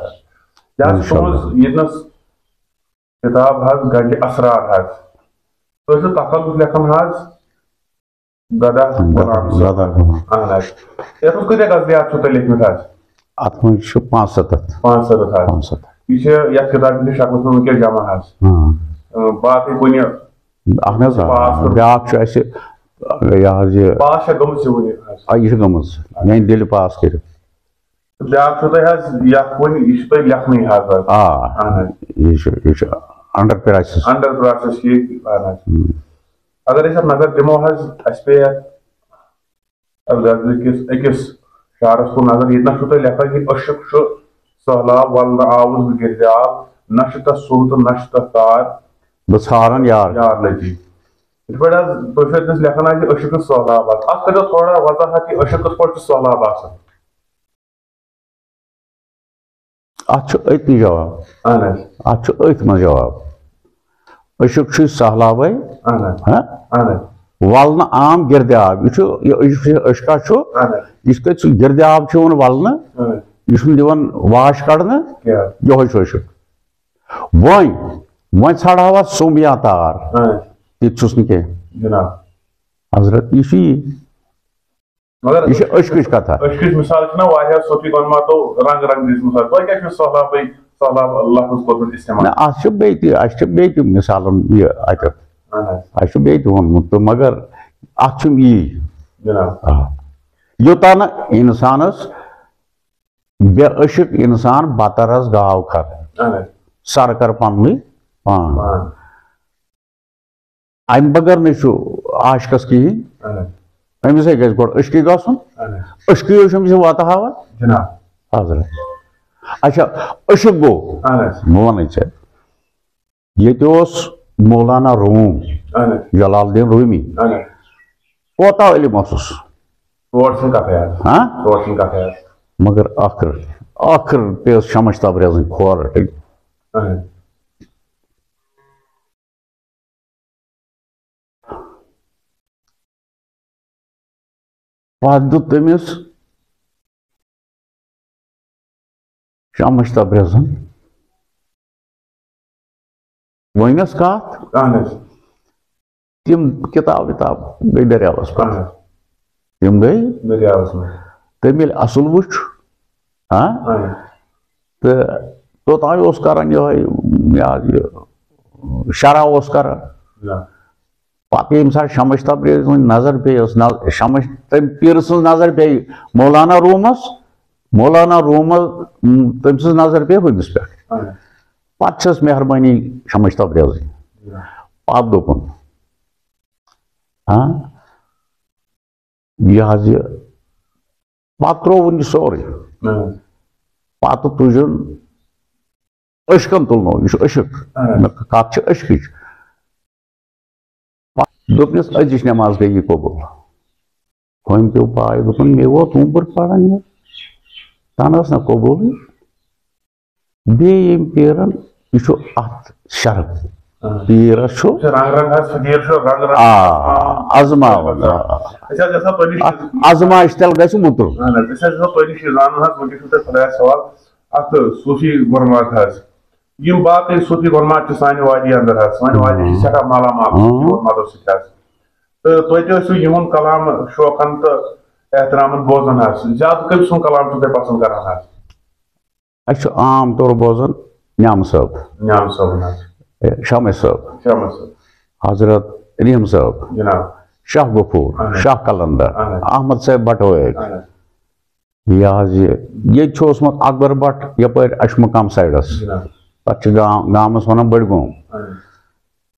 یہِ حظ چھِ اِنشاءاللہ۔ تُہٕنٛز ییٚتنَس کِتاب حظ، گنجہِ اسرار حظ۔ تُہۍ چھِو تخلص لیکھان حظ، گدا غلام صٲب۔ گدا غلام۔ اہن حظ۔ یَتھ منٛز کۭتیٛاہ غزلیات چھِو تۄہہِ لیکھمٕتۍ حظ؟ اَتھ منٛز چھِ پانٛژھ سَتَتھ۔ پانٛژھ سَتَتھ حظ۔ پانٛژھ سَتَتھ۔ یہِ چھِ یَتھ کِتابہِ ہِنٛدِس شکلَس منٛز وٕنکیٚس جمع حظ۔ ہاں۔ اۭں، باقٕے کُنہِ اَہن حظ، آ۔ پاس کوٚر۔ بیٛاکھ چھُ اَسہِ، یہِ حظ یہِ، پاس چھےٚ گٔمٕژ یہِ وٕنہِ حظ؟ آ، یہِ چھِ گٔمٕژ۔ میٛانہِ دِلہِ پاس کٔرِتھ۔ بیٛاکھ چھُو تۄہہِ حظ یَتھ وۄنۍ، یہِ چھُ تۄہہِ لیکھنٕے حظ حظ۔ آ۔ اہن حظ۔ یہِ چھُ، یہِ چھُ under process۔ Under process چھِ یہِ، اہن حظ۔ ہُم۔ اگر أسۍ اَتھ نظر دِمو حظ، اَسہِ پیٚیہِ اَتھ، اَتھ غزلہِ کِس أکِس شعرَس کُن نظر، ییٚتہِ نَس چھُو تۄہہِ لیکھان کہِ عشق چھُ سہلاب، وَلنہٕ آوُس بہٕ گِردِ آب، نہ چھُ تَتھ سُم تہٕ نہ چھُ تَتھ تار۔ بہٕ ژھارَن یار۔ یار لٔگی۔ یِتھ پٲٹھۍ حظ تُہۍ چھِو اَتہِ نَس لیکھان حظ یہِ عشق چھُ سہلاب آسان۔ اَتھ کٔرِو تھوڑا وضاحت، یہِ عشق کِتھ پٲٹھۍ چھُ سہلاب آسان؟ اَتھ چھُ أتھی جواب۔ اہن حظ۔ اَتھ چھُ أتھۍ منٛز جواب۔ عشق چھُ سہلابے۔ اہن حظ۔ ہاں؟ اہن حظ۔ وَلنہٕ آم گِردِ آب۔ یہِ چھُ، یہِ عشق، یہِ عشقا چھُ، اہن حظ۔ یِتھ کٔنۍ سُہ گِردِ آب چھُ یِوان وَلنہٕ، اہن حظ۔ یہِ چھُنہٕ دِوان واش کَڑنہٕ، کیٛاہ؟ یِہوٚے چھُ عشق۔ وۄنۍ، وۄنۍ ژھانٛڈہاو اَتھ سوٚمب یا تار۔ اہن حظ۔ تہِ تہِ چھُس نہٕ کینٛہہ۔ جناب۔ حضرت، یہِ چھُ یی۔ مگر یہِ چھِ عشقٕچ کتھا۔ عشقٕچ مثال چھِنہ واریاہ صوفی گۄنماتو رنگ رنگ دِژمٕژ۔ تۄہہِ کیٛاہ چھُ سہلابٕے، سہلاب لفظ کوٚرمُت استعمال؟ نہ، اَتھ چھِ بیٚیہِ تہِ، اَسہِ چھِ بیٚیہِ تہِ مثالن یہِ اَتٮ۪تھ۔ اہن حظ۔ اَسہِ چھُ بیٚیہِ تہِ ووٚنمُت تہٕ، مگر اَتھ چھُنہٕ یی۔ جناب۔ آ۔ یوٚتام نہٕ اِنسانس بے عشق اِنسان بترس گاو کھر، اہن حظ۔ سر کر پننُے پان۔ پان۔ امہِ بغٲر نہٕ چھُ عاشقس کِہیٖنۍ۔ اہن حظ۔ أمِس ہے گژھِ گۄڈٕ عشقٕے گژھُن۔ اہن حظ۔ عشقٕے یوت چھُ أمِس یہِ وتہٕ ہاوان۔ جناب۔ حضرت۔ اچھا، عشق گوٚو۔ اہن حظ۔ بہٕ وَنَے ژےٚ۔ ییٚتہِ اوس مولانا روم، اہن حظ۔ جلال الدین رومی۔ اہن حظ۔ کوتاہ علم اوسُس؟ تور چھُنہٕ کَتھَے حظ۔ ہاں؟ تور چھُنہٕ کَتھَے حظ۔ مگر ٲخٕر، ٲخٕر پیٚیَس شمس تبریزٕنۍ کھور رَٹٕنۍ۔ اہن حظ۔ پتہٕ دیُت تٔمِس شمس تبریزن، وۄنۍ ٲس کتھ، اہن حظ۔ تِم کِتاب وِتاب گٔے دٔریاوس پتہٕ۔ اہن حظ۔ تِم گٔے دٔریاوس منٛز۔ تٔمۍ ییٚلہِ اصل وٕچھ، ہاں؟ اہن حظ۔ تہٕ توٚتام اوس کران یِہوٚے، یہِ حظ یہِ شرح اوس کران۔ نہ۔ پتہٕ ییٚمہِ ساتہٕ شمس تبریز سٕنٛز نظر پیٚیہِ، ٲس نظ-، شمس، تٔمۍ پیٖرٕ سٕنٛز نظر پیٚیہِ مولانا رومس، مولانا رومس، م، تٔمۍ سٕنٛز نظر پیٚیہِ ہُمِس پٮ۪ٹھ۔ اہن۔ پتہٕ چھس مہربٲنی شمس تبریزٕنۍ۔ نہ۔ پتہٕ دوٚپُن، ہاں، یہِ حظ یہِ، پتہٕ ترٛووُن یہِ سورُے۔ اہن۔ پتہٕ تُجُن عشقن تُلنو، یہِ چھُ عشق۔ اہن۔ مےٚ کتھ چھِ عشقٕچ۔ دوٚپنَس، أزِچ نٮ۪ماز گٔیی قبوٗل۔ ہُمۍ پیوٚو پاے، دوٚپُن، مےٚ ووت اوٗمبُر پران یہِ، تَنہٕ ٲس نہٕ قبوٗلٕے۔ بیٚیہِ ییٚمۍ پیٖرن، یہِ چھُ اَتھ شرف۔ آ۔ پیٖرس چھُ یہِ چھُ رنگ رنگ حظ، فقیٖر چھُ رنگ رنگ۔ آ، آزماوان، آ۔ أسۍ حظ یژھان تۄہہِ نِش اَتھ آزمائش تل گژھِ مُتُل۔ اہن حظ، أسۍ حظ یژھان تۄہہِ نِش یہِ زانُن حظ، وٕنکیٚس چھُو تۄہہِ خۄدایَس حوالہٕ اَتھ صوٗفی گۄنمات حظ۔ یِم باقٕے صوٗفی گۄنمات چھِ سانہِ وادی اندر حظ، سانہِ وادی چھِ سٮ۪ٹھاہ مالا مال صوٗفی گۄنماتو سۭتۍ حظ۔ تہٕ توتہِ ٲسِو یِہُنٛد کلام شوقن تہٕ احترامن بوزان حظ۔ زیادٕ کٔمۍ سُنٛد کلام چھِو تُہۍ پسنٛد کران حظ؟ اَسہِ چھُ عام طور بوزان نیام صٲب۔ نیام صٲبُن حظ۔ اے، شمس صٲب۔ شمس صٲب۔ حضرت رحیم صٲب۔ جناب۔ شاہ غفور، اہن حظ۔ شاہ قلندر، اہن حظ۔ احمد صٲب بٹوٲرۍ۔ اہن حظ۔ یہِ حظ یہِ، ییٚتہِ چھُ اوسمُت اکبر بٹ یپٲرۍ اشمقام سایڈس۔ جناب۔ تتھ چھِ گام، گامس ونان بٔڑۍ گوم۔ اہن حظ۔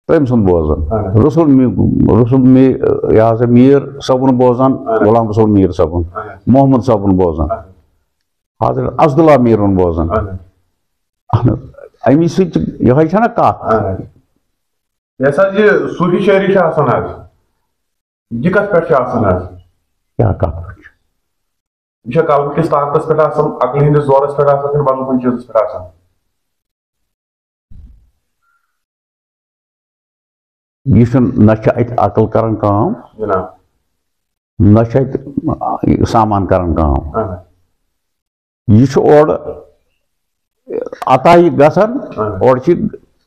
تٔمۍ سُنٛد بوزان۔ اہن حظ۔ رسول می-، رسول می-، یہِ حظ یہِ میٖر صٲبُن بوزان، اہن حظ۔ غلام رسول میٖر صٲبُن، اہن حظ۔ محمد صٲبُن بوزان۔ اہن حظ۔ حضرت اسداللہ میٖرُن بوزان۔ اہن حظ۔ اہن حظ۔ اَمی سۭتۍ چھِ، یِہوٚے چھَنہ کَتھ؟ اہن حظ۔ یۄس حظ یہِ صوٗفی شٲعری چھِ آسان حظ، یہِ کَتھ پٮ۪ٹھ چھِ آسان حظ؟ کیٛاہ کَتھ چھِ؟ یہِ چھا قلبہٕ کِس طاقتس پٮ۪ٹھ آسان، عقلہِ ہٕنٛدِس زورس پٮ۪ٹھ آسان، کِنہٕ بدل کُنہِ چیٖزس پٮ۪ٹھ آسان؟ یہِ چھُنہٕ، نہ چھِ اَتہِ عقل کران کٲم، جناب۔ نہ چھِ اَتہِ سامان کران کٲم۔ اہن حظ۔ یہِ چھُ اورٕ عطا یہِ گژھان، اہن حظ۔ اورٕ چھِ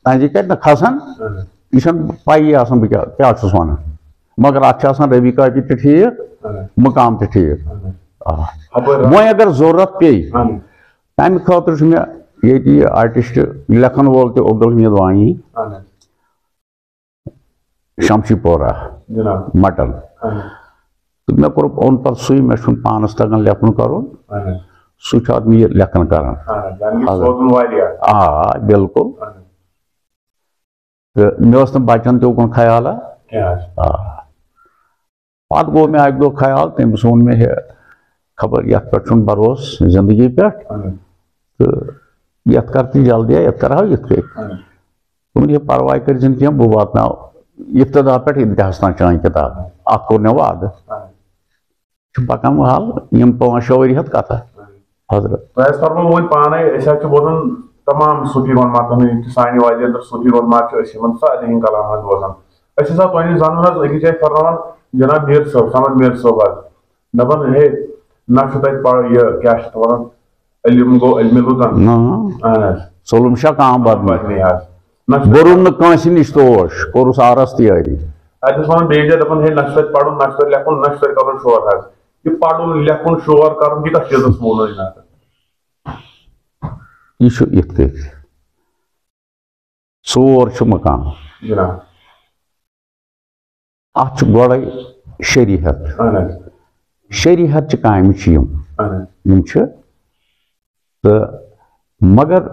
تَمہِ کَتہِ نہٕ کھسان، اہن حظ۔ یہِ چھَنہٕ پَیی آسان بہٕ کیٛاہ، کیٛاہ چھُس وَنان۔ مگر اَتھ چھِ آسان ربی کاپی تہِ ٹھیٖک، اہن حظ۔ مُقام تہِ ٹھیٖک۔ اہن حظ۔ آ۔ ہپٲرۍ وۄنۍ اگر ضروٗرت پیٚیہِ، اہن حظ۔ تَمہِ خٲطرٕ چھُ مےٚ ییٚتہِ یہِ آرٹسٹ لیکھن وول تہِ عبدالحمید وانی، اہن حظ۔ شمشی پورہ، جناب۔ مٹن۔ اہن حظ۔ تہٕ مےٚ کوٚر، اوٚن پتہٕ سُے، مےٚ چھُنہٕ پانس تگان لیکھُن کرُن۔ اہن حظ۔ سُہ چھُ اتھ مےٚ یہِ لیکھان کران۔ اہن حظ، یعنی یہِ اہن۔ سوزُن واریاہ۔ آ، بِلکُل۔ اہن حظ۔ تہٕ مےٚ اوس نہٕ بچن تہِ اُکُن خیالا۔ کینٛہہ حظ۔ آ۔ پتہٕ گوٚو مےٚ اکہِ دۄہ خیال، تٔمِس ووٚن مےٚ، ہے، خبر یتھ پٮ۪ٹھ چھُنہٕ بھروسہٕ زندگی پٮ۪ٹھ۔ اہن حظ۔ تہٕ یتھ کر تہٕ جلدی، یتھ کرہاو یِتھ کٔنۍ۔ اہن حظ۔ دوٚپُن، ہے، پرواے کٔرۍ زِنہٕ کینٛہہ، بہٕ واتناو ابتدا پٮ۪ٹھ انتہاہس تام چٲنۍ کِتاب۔ اتھ کوٚر مےٚ وعدٕ۔ اہن حظ۔ چھُ پکان وۄنۍ حال، یِم پانٛژھ شےٚ ؤری ہٮ۪تھ کتھا۔ اہن حظ۔ حضرت۔ تۄہہِ آسہِ فرمومُت وۄنۍ پانے، أسۍ حظ چھِ بوزان تمام صوفی رونماتن ہٕنٛدۍ، یِم تہِ سانہِ وادی اندر صوفی رونمات چھِ، أسۍ چھِ یِمن سارنٕے ہٕنٛدۍ کلام حظ بوزان۔ أسۍ ہسا تۄہہِ نِش زانُن حظ، أکِس جایہِ فرناوان جناب میٖر صٲب، سمد میٖر صٲب حظ۔ دپان، ہے، نہ چھُ تتہِ پرُن، یہِ کیٛاہ چھِ اتھ ونان، علم گوٚو علمِ لُکن۔ نہ۔ اہن حظ۔ ظلم چھا کانٛہہ بدنی؟ بدنی حظ۔ نہ چھُ بوٚرُم نہٕ کٲنٛسہِ نِش توش، کوٚرُس آرس تیٲری۔ اتہِ اوس ونان بیٚیہِ جایہِ، دپان، ہے، نہ چھُ تتہِ پرُن، نہ چھُ تتہِ لیکھُن، نہ چھُ تتہِ کرُن شور حظ۔ یہِ پرُن، لیکھُن، شور کرُن، یہِ کتھ چیٖزس ووٚنُے نہٕ اتھ؟ یہِ چھُ یِتھ کٔنۍ۔ ژور چھُ مقام۔ جناب۔ اتھ چھُ گۄڈے شریعت۔ اہن حظ۔ شریعت چہِ کامہِ چھِ یِم۔ اہن حظ۔ یِم چھِ۔ تہٕ مگر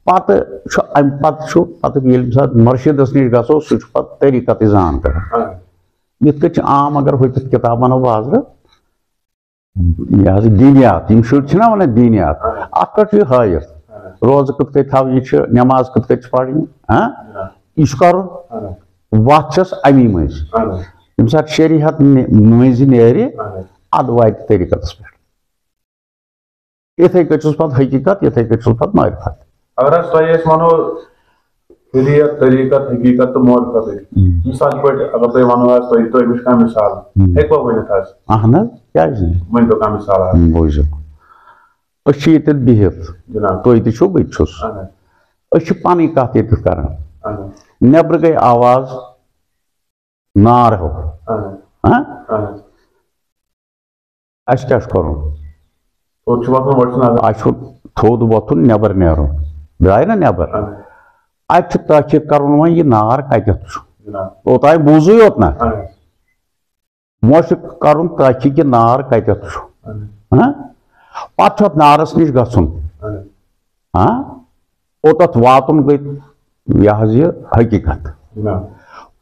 پتہٕ چھُ، امہِ پتہٕ چھُ، پتہٕ ییٚلہِ ساتہٕ مرشدس نِش گژھو، سُہ چھُ پتہٕ طریٖقتٕے زان کران۔ اہن حظ۔ یِتھ کٔنۍ چھِ عام، اگر ہُتٮ۪تھ کِتاب انو بازرٕ، یہِ حظ یہِ دینیات، یِم شُرۍ چھِنہ ونان دینیات، اہن حظ۔ اتھ پٮ۪ٹھ چھُ یہِ ہٲیِتھ۔ اہن حظ۔ روزٕ کِتھ کٔنۍ تھاوٕنۍ چھِ، نٮ۪ماز کِتھ کٔنۍ چھِ پرٕنۍ، ہاں؟ اہن حظ۔ یہِ چھُ کرُن۔ اہن حظ۔ وتھ چھس امی مٔنٛزۍ۔ اہن حظ۔ ییٚمہِ ساتہٕ شریعت نہِ-، مٔنٛزۍ نیرِ، اہن حظ۔ ادٕ واتہِ طریٖقتس پٮ۪ٹھ۔ یِتھے کٔنۍ چھُس پتہٕ حقیٖقت، یِتھے کٔنۍ چھُس پتہٕ معرفت۔ اگر حظ تۄہہِ أسۍ ونو، شریعت، طریٖقت، حقیٖقت تہٕ معرفت۔ ہم۔ مثال پٲٹھۍ اگر تۄہہِ ونو حظ، تۄہہِ، تۄہہِ أمِس کانٛہہ مثال ہم۔ ہیٚکوا ؤنِتھ حظ؟ اہن حظ، کیٛازِ نہٕ؟ ؤنۍ تو کانٛہہ مثال حظ۔ ہم، بوٗزِو۔ أسۍ چھِ ییٚتٮ۪تھ بِہِتھ، جناب۔ تُہۍ تہِ چھِو، بہٕ تہِ چھُس۔ اہن حظ۔ أسۍ چھِ پنٕنۍ کتھ ییٚتٮ۪تھ کران۔ اہن حظ۔ نٮ۪برٕ گٔے آواز، نار ہیوٚو۔ اہن حظ۔ ہاں؟ اہن حظ۔ اَسہِ کیٛاہ چھُ کَرُن؟ توٚت چھُ وَسُن، گۄڈٕ چھُ نظر۔ اَسہِ چھُ تھوٚد وۄتھُن، نٮ۪بر نیرُن۔ درٛاے نا نٮ۪بر؟ اہن حظ۔ اَتہِ چھُ تحقیٖق کَرُن وۄنۍ، یہِ نار کَتٮ۪تھ چھُ؟ جناب۔ اوٚتام بوٗزُے یوت نا۔ اہن حظ۔ وۄنۍ چھُ کَرُن تحقیٖق، یہِ نار کَتٮ۪تھ چھُ؟ اہن حظ۔ ہاں؟ پَتہٕ چھُ اَتھ نارَس نِش گژھُن۔ اہن حظ۔ ہاں؟ اوٚتَتھ واتُن گٔے یہِ حظ یہِ حقیٖقت۔ جناب۔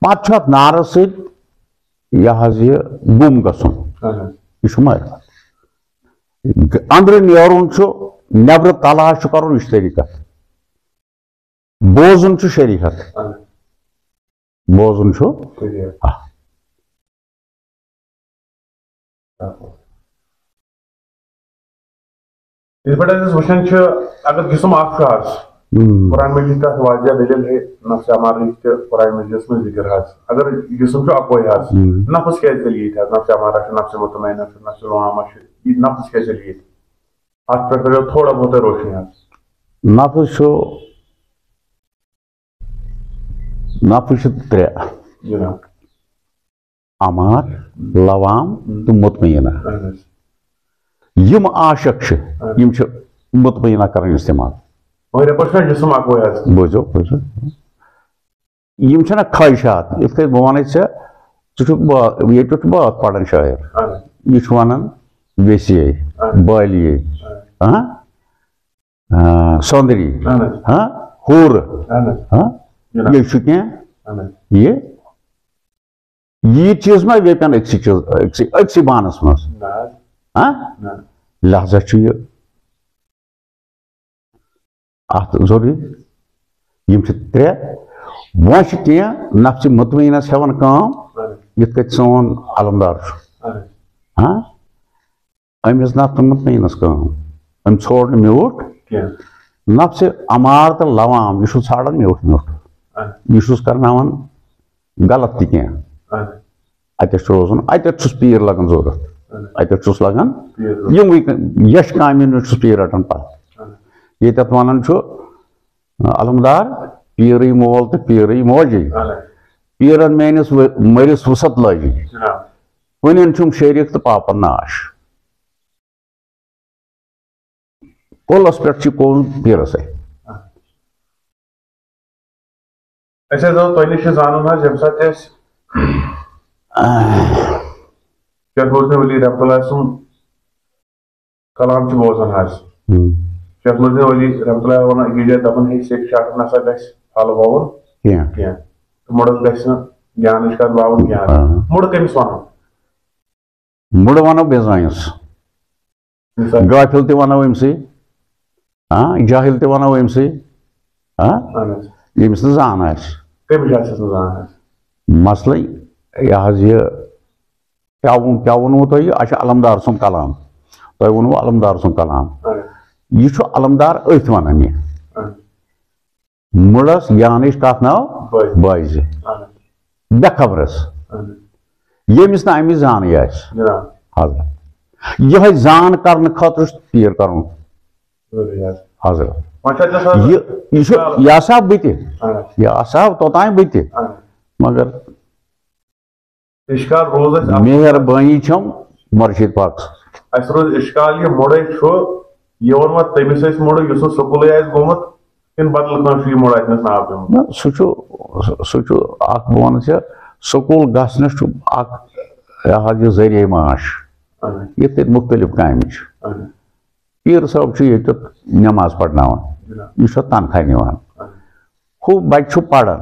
پَتہٕ چھُ اَتھ نارَس سۭتۍ یہِ حظ یہِ گُم گژھُن۔ اہن حظ۔ یہِ چھُ معرفت۔ اندرٕ نیرُن چھُ، نیبرٕ تلاش چھُ کرُن، یہِ چھُ طریٖقت۔ بوزُن چھُ شریعت۔ اہن حظ۔ بوزُن چھُ۔ شریعت۔ آ۔ اہن حظ۔ یِتھ پٲٹھۍ أسۍ وٕچھان چھِ، اگر جسم اکھ چھُ حظ، ہم۔ قرآن مجید تَتھ واضح دٔلیٖل ہے، نفس امارہ یہِ تہِ قرآن مجیدس منٛز ذکر حظ۔ اگر جسم چھُ اکوے حظ، ہم۔ نفس کیٛازِ تیٚلہِ ییٚتہِ حظ؟ نفس امارہ چھُ، نفس مطمئنہ چھُ، نفس لوامہ چھُ، یہِ نفس کیٛازِ تیٚلہِ ییٚتہِ؟ اتھ پٮ۪ٹھ کٔرِو تھوڑا بہت روشنی حظ۔ نفس چھُ، نفس چھِ ترٛےٚ۔ جناب۔ امار، لوام تہٕ مطمئنہ۔ اہن حظ۔ یِم عاشق چھِ، اہن۔ یِم چھِ مطمئنہ کران استعمال۔ مگر یپٲرۍ چھُنہ جسم اکوے حظ۔ بوٗزِو، بوٗزِو۔ یِم چھِنہ خواہشات، یِتھ کٔنۍ بہٕ وَنَے ژےٚ، ژٕ چھُکھ با-، ییٚتہِ چھُ بٲتھ پَران شٲعر۔ اہن حظ۔ یہِ چھُ وَنان ویسیے، اہن۔ بالیے، اہن۔ ہاں؟ آ، سۄندری، اہن حظ۔ ہاں؟ ہورٕ، اہن حظ۔ ہاں؟ جناب۔ یہِ چھُ کینٛہہ؟ اہن حظ۔ یہِ ییٖتۍ چیٖز ما ویپن أکسٕے چیٖز، أکسٕے، أکسٕے بانس منٛز؟ نہ حظ۔ ہاں؟ نہ۔ لہذا چھُ یہِ اتھ ضروٗری۔ یِم چھِ ترٛےٚ۔ وۄنۍ چھِ کینٛہہ نفسِ مطمئنس ہٮ۪وان کٲم، اہن۔ یِتھ کٔنۍ سون علمدار چھُ۔ اہن۔ ہاں؟ أمۍ ٲس نہٕ اَتھ تھٲومٕژ مینَس کٲم۔ أمۍ ژھوڑ نہٕ میوٗٹھ کینٛہہ۔ نفسِ اَمار تہٕ لوام، یہِ چھُ ژھانٛڈان میوٗٹھ میوٗٹھ۔ اَہَن۔ یہِ چھُس کرناوان غلط تہِ کینٛہہ۔ اَہَن۔ اَتٮ۪تھ چھُ روزُن، اَتٮ۪تھ چھُس پیٖر لَگان ضوٚرَتھ۔ اَہَن۔ اَتٮ۪تھ چھُس لَگان پیٖر ضوٚرَتھ۔ یِموٕے ک-، یَش کامٮ۪ن منٛز چھُس پیٖر رَٹان پَتھ۔ اَہَن۔ ییٚتٮ۪تھ وَنان چھُ، علمدار، پیٖرٕے مول تہٕ پیٖرٕے موجی۔ اَہَن۔ پیٖرَن میٛٲنِس و-، مٔرِس وُسعت لٲجی۔ جِناب۔ کُنٮ۪ن چھُم شریٖک تہٕ پاپَن ناش۔ کُلس پٮ۪ٹھ چھِ کُن پیٖرسٕے۔ أسۍ حظ ٲسۍ تۄہہِ نِش یہِ زانُن حظ، ییٚمہِ ساتہٕ أسۍ شیخ مُجدِن ولی رحمتہ اللہ سُنٛد کلام چھِ بوزان حظ۔ ہم۔ شیخ مُجدِن ولی رحمتہ اللہ ونان، یہِ جاے دپان، ہے، سیٚکہِ شاٹھ نسا گژھِ پھل ووُن کینٛہہ۔ کینٛہہ۔ تہٕ مُڑس گژھِ نہٕ گیانٕچ کتھ باوُن کینٛہہ۔ آ۔ مُڑٕ کٔمِس ونو؟ مُڑٕ وَنو بے زٲنِس۔ مثال؟ غافل تہِ وَنو أمۍ سٕے، ہاں، جاہِل تہِ وَنو أمۍ سٕے، ہاں، اہن حظ۔ ییٚمِس نہٕ زان آسہِ۔ کٔمِس آسٮ۪س نہٕ زان آسہِ؟ مسلے یہِ حظ یہِ کیٛاہ ووٚن، کیٛاہ ووٚنوُ تۄہہِ؟ اچھا، علمدار سُنٛد کلام۔ تۄہہِ ووٚنوُ علمدار سُنٛد کلام۔ اہن حظ۔ یہِ چھُ علمدار أتھۍ وَنان یہِ۔ اہن حظ۔ مُڑس گیانٕچ کتھ ناو بٲزِ۔ بٲزِ۔ اہن حظ۔ بے خبرس۔ اہن حظ۔ ییٚمِس نہٕ اَمِچ زانٕے آسہِ۔ جناب۔ حضرت۔ یِہوٚے زان کرنہٕ خٲطرٕ چھُ پیٖر کرُن۔ ضروٗری حظ۔ حضرت۔ وۄنۍ چھا تیٚلہِ سۄ یہِ، یہِ چھُ، یہِ آسہٕ ہا بہٕ تہِ۔ اہن حظ۔ یہِ آسہٕ ہا توٚتام بہٕ تہِ۔ اہن حظ۔ مگر اِشکال روٗز اَسہِ اَتھ۔ مہربٲنی چھَم مُرشِد پاک۔ اَسہِ روٗز اِشکال یہِ مُڑَے چھُ، یہِ ووٚن وۄنۍ تٔمِس اَسہِ مُڑٕ، یُس نہٕ سکوٗلٕے آسہِ گوٚمُت، کِنہٕ بدل کٲنٛسہِ چھُ یہِ مُڑٕ اَتہِ نَس ناو پیوٚمُت؟ نہ، سُہ چھُ، سُہ چھُ اَکھ، بہٕ وَنہٕ ژےٚ، سکوٗل گژھنَس چھُ اَکھ، یہِ حظ یہِ ذٔریعہٕ معاش۔ اَہَن۔ یِتھ کٔنۍ مُختٔلِف کامہِ چھِ۔ اَہَن۔ پیٖر صٲب چھُ ییٚتیُک نٮ۪ماز پَرناوان، جِناب۔ یہِ چھُ تَنخواہ نِوان۔ اَہَن۔ ہُہ بَچہٕ چھُ پَران،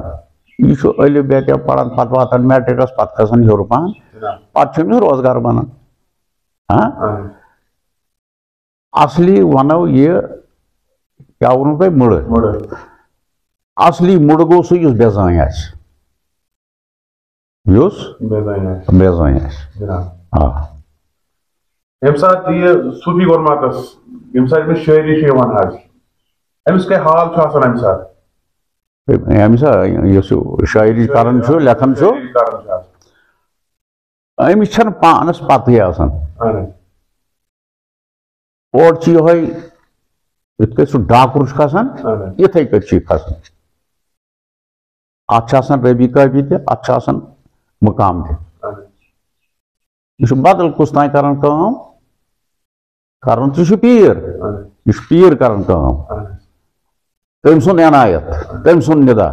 یہِ چھُ الف بے تے پَران، پَتہٕ واتان میٹرکَس، پَتہٕ کھسان ہیوٚر پَہَن، جِناب۔ پَتہٕ چھُ أمِس روزگار بَنان۔ ہاں؟ اَہَن۔ اَصلی وَنو یہِ، کیٛاہ ووٚنوُ تۄہہِ؟ مُڑٕ۔ مُڑٕ۔ اَصلی مُڑٕ گوٚو سُہ یُس بے زٲنۍ آسہِ۔ یُس بے زٲنۍ آسہِ۔ بے زٲنۍ آسہِ۔ جِناب۔ آ۔ ییٚمہِ ساتہٕ یہِ صوٗفی گۄلماتَس، ییٚمہِ ساتہٕ أمِس شٲعری چھِ یِوان حظ، أمِس کیٛاہ حال چھُ آسان اَمہِ ساتہٕ؟ اَمہِ ساتہٕ یُس یہِ شٲعری کران چھُ، لیکھان چھُ، شٲعری کران چھُ آسان۔ أمِس چھَنہٕ پانَس پَتہٕے آسان۔ اَہَن حظ۔ اورٕ چھُ یِہوٚے، یِتھ کٔنۍ سُہ ڈاکُر چھُ کھسان، اَہَن حظ۔ یِتھَے کٔنۍ چھُ یہِ کھسان۔ اَتھ چھِ آسان ربی کٲفی تہِ، اَتھ چھُ آسان مُقام تہِ۔ اَہَن حظ۔ یہِ چھُ بدل کُس تام کران کٲم، کران تہِ چھُ پیٖر، اَہَن حظ۔ یہِ چھُ پیٖر کران کٲم۔ اَہَن حظ۔ تٔمۍ سُنٛد عنایت، تٔمۍ سُنٛد نِدا۔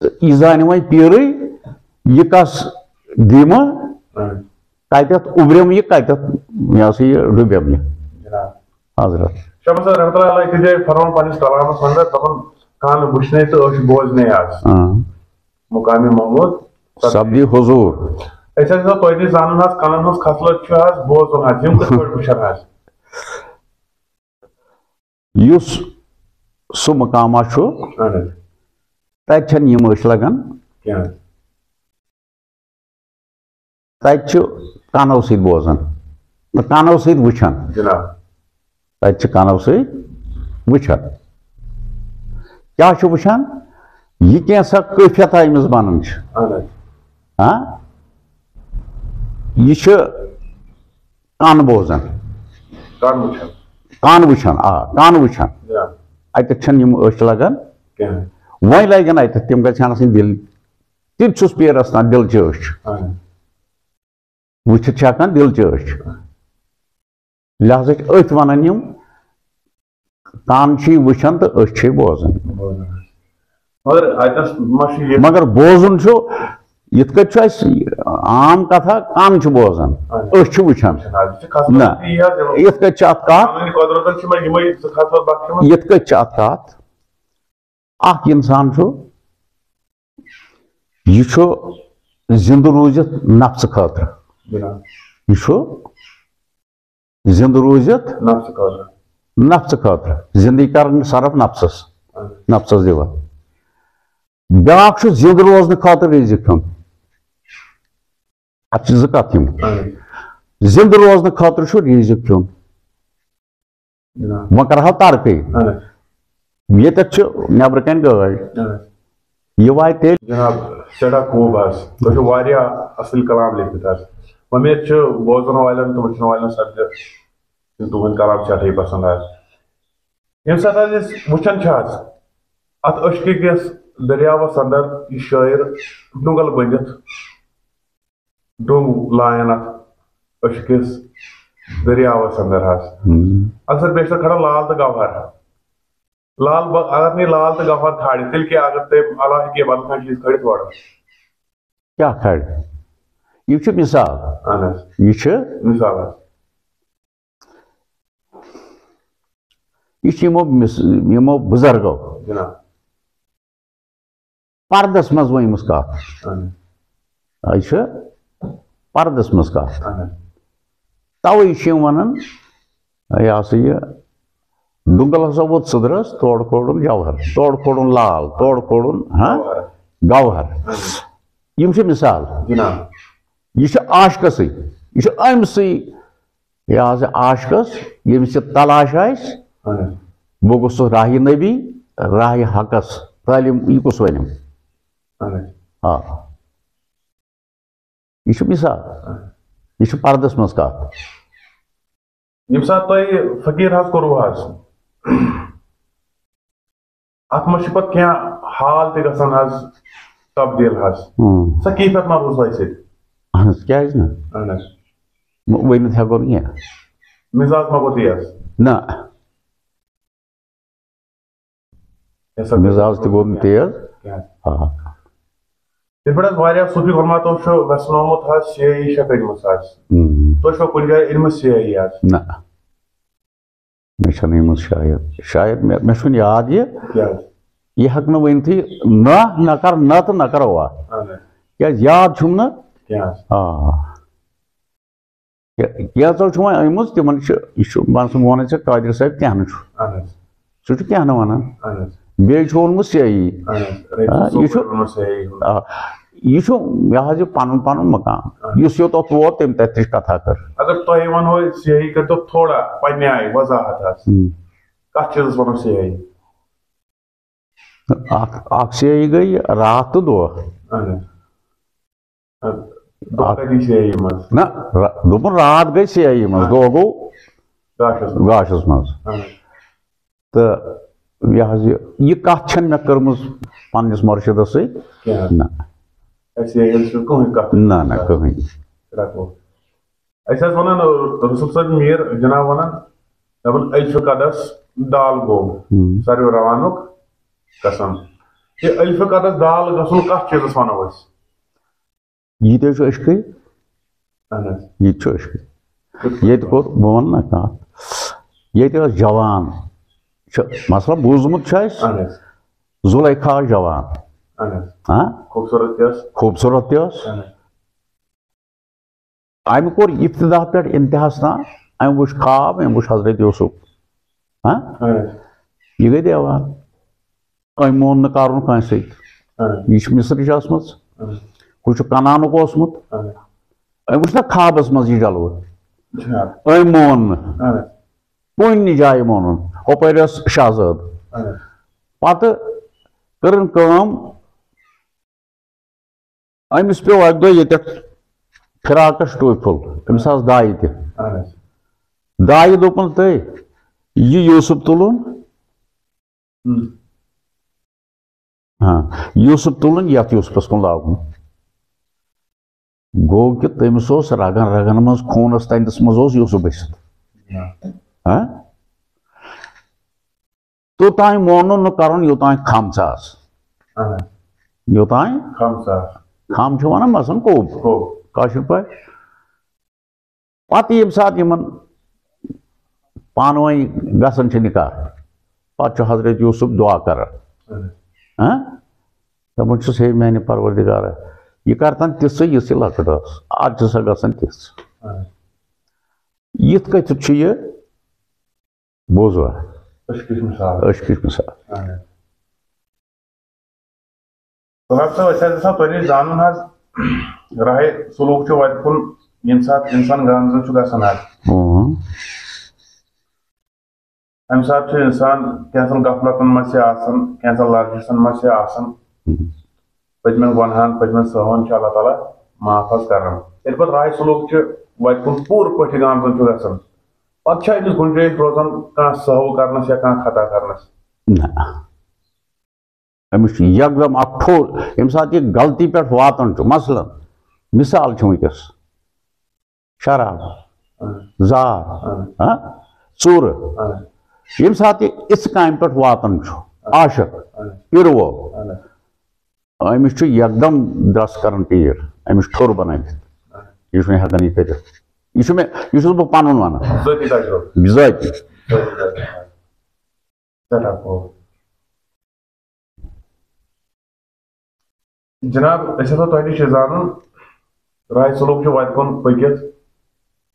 تہٕ یہِ زانہِ وۄنۍ پیٖرٕے، یہِ کس دیٖمہٕ، اہن۔ کتٮ۪تھ اُبرِم یہِ، کتٮ۪تھ، یہِ ہسا یہِ ڈُبِم یہِ۔ جناب۔ حضرت۔ شمس صٲب رحمتہ اللہ علیہ أکِس جایہِ فرمان پننِس کلامس اندر، دپان، "کن وٕچھنے تہٕ أچھ بوزنے آز۔" آ۔ مقامِ محمود سپدی حضور۔ أسۍ حظ چھِ تۄہہِ نِش زانُن حظ، کنن ہٕنٛز خصلت چھِ حظ بوزُن حظ، یِم کِتھ پٲٹھۍ وٕچھن حظ؟ یُس سُہ مقامہ چھُ، اہن حظ۔ تَتہِ چھَنہٕ یِم أچھ لَگان۔ کینٛہہ۔ تَتہِ چھُ کَنو سۭتۍ بوزان، نہ کَنو سۭتۍ وٕچھان۔ جناب۔ تَتہِ چھِ کَنو سۭتۍ وٕچھان۔ کیٛاہ چھُ وٕچھان؟ یہِ کینٛژھا کٲفیتہ أمِس بَنان چھِ۔ اہن حظ۔ ہاں؟ یہِ چھُ کَن بوزان۔ کَن وٕچھان۔ کَن وٕچھان، آ، کَن وٕچھان۔ جناب۔ اَتٮ۪تھ چھَنہٕ یِم أچھ لَگان۔ کینٛہہ۔ وۄنۍ لَگن اَتٮ۪تھ، تِم گژھِ ہن آسٕنۍ دِل۔ تہِ تہِ چھُس پیٖرَس تام دِلچہِ أچھ۔ اہن۔ وٕچھِتھ چھِ ہٮ۪کان دِلچہِ أچھ۔ لہذا چھِ أتھۍ وَنان یِم، کَن چھِ وٕچھان تہٕ أچھ چھِ بوزان۔ بوزان۔ مگر اَتٮ۪س ما چھُ یہِ مگر بوزُن چھُ، یِتھ کٔنۍ چھُ اَسہِ عام کَتھا، کَن چھُ بوزان، اَہَن۔ أچھ چھِ وٕچھان۔ وٕچھان حظ، یہِ چھِ خاص نہ، طور یی حظ یِمن یِتھ کٔنۍ چھِ اَتھ کَتھ، پَنٕنۍ قۄدرتَن چھِ یِمَے، یِمَے زٕ خاص طور بخشمٕژ۔ یِتھ کٔنۍ چھِ اَتھ کَتھ، اَکھ اِنسان چھُ، یہِ چھُ زِندٕ روٗزِتھ نفسہٕ خٲطرٕ۔ بِلکُل۔ یہِ چھُ زِندٕ روٗزِتھ نفسہٕ خٲطرٕ۔ نفسہٕ خٲطرٕ۔ زِندگی کران صرف نفسس۔ اہن۔ نفسس دِوان۔ بیٛاکھ چھُ زِندٕ روزنہٕ خٲطرٕ رِزِق کھیوٚن۔ اَتھ چھِ زٕ کَتھٕ یِم۔ اہن حظ۔ زِندٕ روزنہٕ خٲطرٕ چھُ ریٖزِق کھیوٚن۔ جِناب۔ وۄنۍ کَرٕ ہا ترقی۔ اہن حظ۔ ییٚتٮ۪تھ چھِ نٮ۪برٕ کَنۍ گٲڑۍ۔ اہن حظ۔ یہِ واتہِ تیٚلہِ۔ جِناب، سٮ۪ٹھاہ خوٗب حظ۔ تۄہہِ چھُو واریاہ اَصٕل کلام لیکھِتھ حظ۔ وۄمید چھِ بوزَن والٮ۪ن تہٕ وٕچھَن والٮ۪ن سَپدِ تُہُنٛد کلام سٮ۪ٹھاہٕے پَسنٛد حظ۔ ییٚمہِ ساتہٕ حظ أسۍ وٕچھان چھِ حظ، اَتھ عشقہٕ کِس دٔریاوَس اَندَر یہِ شٲعر ڈُنٛگَل بٔنِتھ ڈوٚنگ لایان اتھ عشقس دٔریاوس اندر حظ۔ ہم۔ اکثر بیشتر کھڑا لال تہٕ گوہر۔ لال ب-، اگر نہٕ یہِ لال تہٕ گوہر کھالہِ، تیٚلہِ کیٛاہ؟ اگر تٔمۍ علاوٕ ہیٚکہِ ہے بدل کانٛہہ چیٖز کھٲلِتھ اورٕ۔ کیٛاہ کھالہِ؟ یہِ چھُ مثال۔ اہن حظ۔ یہِ چھُ مثال حظ۔ یہِ چھُ یِمو مِس-، یِمو بُزرگو جناب۔ پردس منٛز ؤنمٕژ کتھ۔ اہن۔ یہِ چھِ پردس منٛز کتھ۔ اہن۔ توے چھِ یِم ونان، یہِ ہسا یہِ ڈُنگل ہسا ووت سٕدرس، تورٕ کوٚڑُن جوہر، تورٕ کوٚڑُن لال، تورٕ کوٚڑُن، ہاں، گوہر۔ گوہر۔ اہن۔ یِم چھِ مثال۔ جناب۔ یہِ چھُ عاشقسٕے، یہِ چھُ أمۍ سٕے یہِ حظ عاشقس، ییٚمِس یہِ تلاش آسہِ، اہن حظ۔ بہٕ گوٚژھُس راہِ نبی، راہِ حقس، تعلیٖم، یہِ کُس ونِم؟ اہن حظ۔ آ۔ یہِ چھُ مثال۔ اہن۔ یہِ چھُ پردس منٛز کتھ۔ ییٚمہِ ساتہٕ تۄہہِ فقیٖر حظ کوٚروٕ حظ، اتھ منٛز چھِ پتہٕ کینٛہہ حال تہِ گژھان حظ تبدیٖل حظ۔ اۭں۔ سۄ کیفیت ما روٗز تۄہہِ سۭتۍ؟ اہن حظ، کیازِ نہٕ؟ اہن حظ۔ م-، ؤنِتھ ہٮ۪کو نہٕ کینٛہہ۔ مزاج ما گوٚو تیز؟ نہ۔ ہے، سۄ مزاج تہِ گوٚو نہٕ تیز۔ کینٛہہ۔ آ۔ یِتھ پٲٹھۍ حظ واریاہ صوٗفی علماتو چھُ وٮ۪ژھنومُت حظ سی آی ای چھےٚ کٔرمٕژ حظ۔ اۭں۔ تُہۍ چھُوا کُنہِ جایہِ أنمٕژ سی آی ای حظ؟ نہ۔ مےٚ چھَنہٕ یِمَن شاید، شاید مےٚ، مےٚ چھُنہٕ یاد یہِ۔ کیٛاہ حظ؟ یہِ ہٮ۪کہٕ نہٕ ؤنۍتھٕے، نہ، نہ کر نہ تہٕ نہ کر اوا۔ اہن حظ۔ کیٛازِ یاد چھُم نہٕ۔ کیٛاہ حظ؟ آ۔ کیٛاہ، کینٛژھو چھُ وۄنۍ أنۍمٕژ، تِمَن چھِ، یہِ چھُ، بہٕ ہسا وَنَے ژےٚ، قادر صٲب کینٛہہ نہٕ چھُ۔ اہن حظ۔ سُہ چھُ کینٛہہ نہٕ وَنان۔ اہن حظ۔ بیٚیہِ چھُ ووٚنمُت صحیح۔ اہن حظ۔ رٔٹِو آ، سُہ یہِ چھُ، ووٚنمُت صحیح۔ آ، یہِ چھُ، یہِ حظ یہِ پَنُن پَنُن مقام۔ اہن حظ۔ یُس یوٚت ووت، تٔمۍ تَتہِ تہِ چھِ کَتھا کٔر۔ اگر تۄہہِ وَنہو أسۍ صحیح کٔرۍتو تھوڑا پنٛنہِ آیہِ وضاحت حظ۔ ہُم۔ کَتھ چیٖزَس وَنو صحیح؟ اَکھ، اَکھ صحیح گٔے راتھ تہٕ دۄہ۔ اہن حظ۔ دۄہ اَکھ کَتہِ چھِ یہِ منٛز؟ نہ، را-، دوٚپُن راتھ گٔے سیاہی منٛز، آ۔ دۄہ گوٚو گاشَس منٛز۔ گاشَس منٛز۔ آ۔ تہٕ یہِ حظ یہِ، یہِ کَتھ چھَنہٕ مےٚ کٔرمٕژ پنٛنِس مُرشِدَس سۭتۍ۔ کینٛہہ۔ نہ۔ اَسہِ ییٚلہِ چھُ کٕہٕنۍ کَتھ۔ نہ، نہ، کٕہٕنۍ۔ رَٹو۔ أسۍ حظ وَنان، رسول صٲب میٖر جناب وَنان، دَپان، الفِ قدس دال گوٚو ہُم۔ ساروی روانُک قسم۔ یہِ الفِ قدس دال گژھُن کَتھ چیٖزَس وَنو أسۍ؟ یہِ تہِ چھُ عشقٕے۔ اہن حظ۔ یہِ تہِ چھُ عشقٕے۔ بِلکُل۔ ییٚتہِ کوٚر، بہٕ وَنہٕ نہ کانٛہہ، ییٚتہِ ٲس جوان، چھُ مسلہٕ بوٗزمُت چھُ اَسہِ، اہن حظ۔ زُلیخا ٲس جوان۔ اہن حظ۔ ہاں؟ خوٗبصوٗرت تہِ ٲس۔ خوٗبصوٗرت تہِ ٲس۔ اہن حظ۔ أمۍ کوٚر ابتدا پٮ۪ٹھ انتہاہَس تام، أمۍ وُچھ خواب، أمۍ وُچھ حضرت یوسف۔ ہاں؟ اہن حظ۔ یہِ گٔے دیوان۔ أمۍ مون نہٕ کَرُن کٲنٛسہِ سۭتۍ۔ اہن حظ۔ یہِ چھُ مصرٕچ ٲسمٕژ۔ اہن حظ۔ ہُہ چھُ کنعانُک اوسمُت۔ اہن حظ۔ أمۍ وٕچھ نہ خوابَس منٛز یہِ جلوٕ۔ جناب۔ أمۍ مون نہٕ۔ اہن حظ۔ کُنہِ جایہِ مونُن۔ ہُپٲرۍ ٲس شاہزٲد۔ اہن حظ۔ پَتہٕ کٔرٕن کٲم، أمِس پیوٚو اَکہِ دۄہ ییٚتٮ۪تھ فراقَس ٹوٗپۍ پھوٚل۔ أمِس آسہٕ دایہِ تہِ۔ اہن حظ۔ دایہِ دوٚپُن، "تُہۍ، یہِ یوٗسُف تُلُن۔" ہُم۔ ہاں، یوٗسُف تُلُن، یَتھ یوٗسُفَس کُن لاگُن۔ گوٚو کہِ تٔمِس اوس رَگَن رَگَن منٛز، خوٗنَس تَندِس منٛز اوس یوٗسُف بٔسِتھ۔ ہاں۔ ہاں؟ توٚتام مونُن نہٕ کَرُن، یوٚتام کھم ژاس۔ اہن۔ یوٚتام کھم ژاس۔ کھم چھِ وَنان مثلاً کوٚب۔ کوٚب۔ کٲشِر پٲٹھۍ۔ پَتہٕ ییٚمہِ ساتہٕ یِمَن پانہٕ ؤنۍ گژھان چھِ نِکاح، پَتہٕ چھُ حضرت یوٗسُف دُعا کَران۔ اہن۔ ہاں؟ دَپان چھُس، "ہے میٛانہِ پَروَردِگارا، یہِ کَر تَن تِژھٕے، یِژھ یہِ لۄکٕٹ ٲس۔ آز چھِ سۄ گژھان تِژھ۔" اہن۔ یِتھ کٔنۍ چھُ یہِ بوٗزوا؟ عشقٕچ مثال۔ عشقٕچ مثال۔ اہن حظ۔ ڈاکٹر صٲب، أسۍ حظ یژھان تۄہہِ نِش زانُن حظ، راہہِ سلوٗک چھُ وَتہِ کُن، ییٚمہِ ساتہٕ اِنسان گامزن چھُ گژھان حظ، اۭں۔ اَمہِ ساتہٕ چھُ اِنسان کینٛژن غفلتن منٛز چھِ آسان، کینٛژن لرزشن منٛز چھِ آسان۔ پٔتمٮ۪ن گۄنہن، پٔتمٮ۪ن سہون چھُ اللہ تعالیٰ معاف حظ کران۔ ییٚلہِ پتہٕ راہہِ سلوٗک چھُ وَتہِ کُن پوٗرٕ پٲٹھۍ گامزن چھُ گژھان، پتہٕ چھا أمِس گُنجٲیِش روزان کانٛہہ سہو کرنس یا کانٛہہ خطا کرنس؟ نہ۔ أمِس چھُ یکدم اکھ ٹھوٚل، ییٚمہِ ساتہٕ یہِ غلطی پٮ۪ٹھ واتان چھُ، مثلاً، مثال چھِ وٕنکیٚس شراب، اہن۔ زار، اہن۔ ہاں، ژوٗرٕ۔ اہن۔ ییٚمہِ ساتہٕ یہِ اِژھ کامہِ پٮ۪ٹھ واتان چھُ، عاشق، اہن۔ پِرٕ وول، اہن۔ أمِس چھُ یکدم درس کران پیٖر، أمِس چھُ ٹھوٚر بنٲوِتھ۔ اہن۔ یہِ چھُنہٕ ہٮ۪کان یہِ کٔرِتھ۔ یہِ چھُ مےٚ، یہِ چھُس بہٕ پنُن ونان۔ ذٲتی تجربہٕ۔ ذٲتی۔ ذٲتی تجربہٕ۔ سٮ۪ٹھاہ گوٚو۔ جناب، أسۍ ہسا تۄہہِ نِش یہِ زانُن، راہہِ سلوٗک چھُ وَتہِ کُن پٔکِتھ،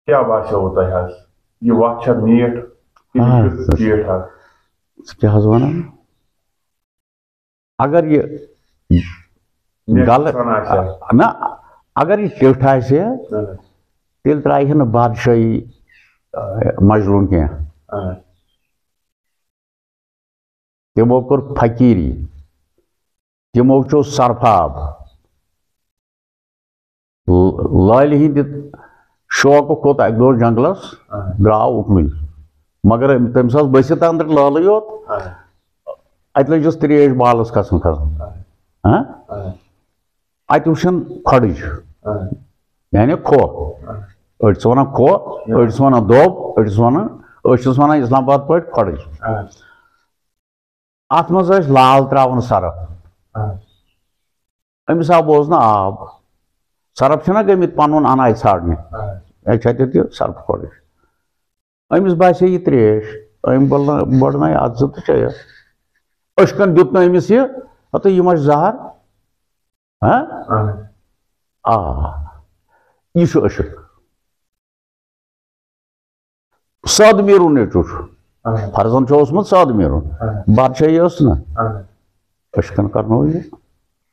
کیٛاہ باسیووُ تۄہہِ حظ؟ یہِ وَتھ چھا میٖٹھ کِنہٕ آ، یہِ چھُ ٹیٖٹھ حظ؟ ژٕ کیٛاہ حظ وَنان؟ اگر یہِ میٖٹھ غلط، آسان آسہِ ہا۔ نہ، اگر یہِ ٹیوٚٹھ آسہِ ہا، اہن۔ تیٚلہِ ترٛایہِ ہا نہٕ بادشاہی، آ، مجنوٗن کینٛہہ۔ اہن۔ تِمو کٔر فقیٖری، تِمو چیوٚو سرفاب۔ ل-، لالہِ ہٕنٛدِ شوقہٕ کھوٚت اَکہِ دۄہ جنگلس، اہن۔ درٛاو اُکنُے۔ مگر أمۍ، تٔمِس ٲس بٔسِتھ أنٛدرٕ لالٕے یوت۔ اہن۔ اَتہِ لٔجِس ترٛیش بالس کھسان کھسان۔ اہن۔ ہاں؟ اہن۔ اَتہِ وٕچھن کھۄڈٕج۔ اہن۔ یعنی کھوہ۔ اہن۔ أڑۍ چھِ وَنان کھوہ، اہن۔ أڑۍ چھِ وَنان دوٚب، أڑۍ چھِ وَنان، أسۍ چھِس وَنان اسلام آباد پٲٹھۍ کھۄڈٕج۔ اہن۔ اَتھ منٛز ٲسۍ لال ترٛاوان سرف۔ اہن۔ أمِس آو بوزنہٕ آب۔ سرف چھِنہ گٔمٕتۍ پَنُن اَناے ژھانٛڈنہِ۔ اہن۔ اَتہِ چھِ اَتہِ تہِ سرف کھۄڈٕج۔ أمِس باسے یہِ ترٛیش۔ أمۍ بڑنٲ-، بڑنٲے اَتھ زٕ تہٕ چیٚیَس۔ عشقن دیُت نہٕ أمِس یہِ، ہَتہٕ یہِ ما چھُ زہر؟ ہاں؟ اہن۔ آ، یہِ چھُ عشق۔ سادٕ میرُن نیچوٗ چھُ۔ اہن۔ فرضاً چھُ اوسمُت سادٕ میرُن۔ اہن۔ بادشاہی ٲس نہٕ۔ اہن۔ عشقن کرنوو یہِ۔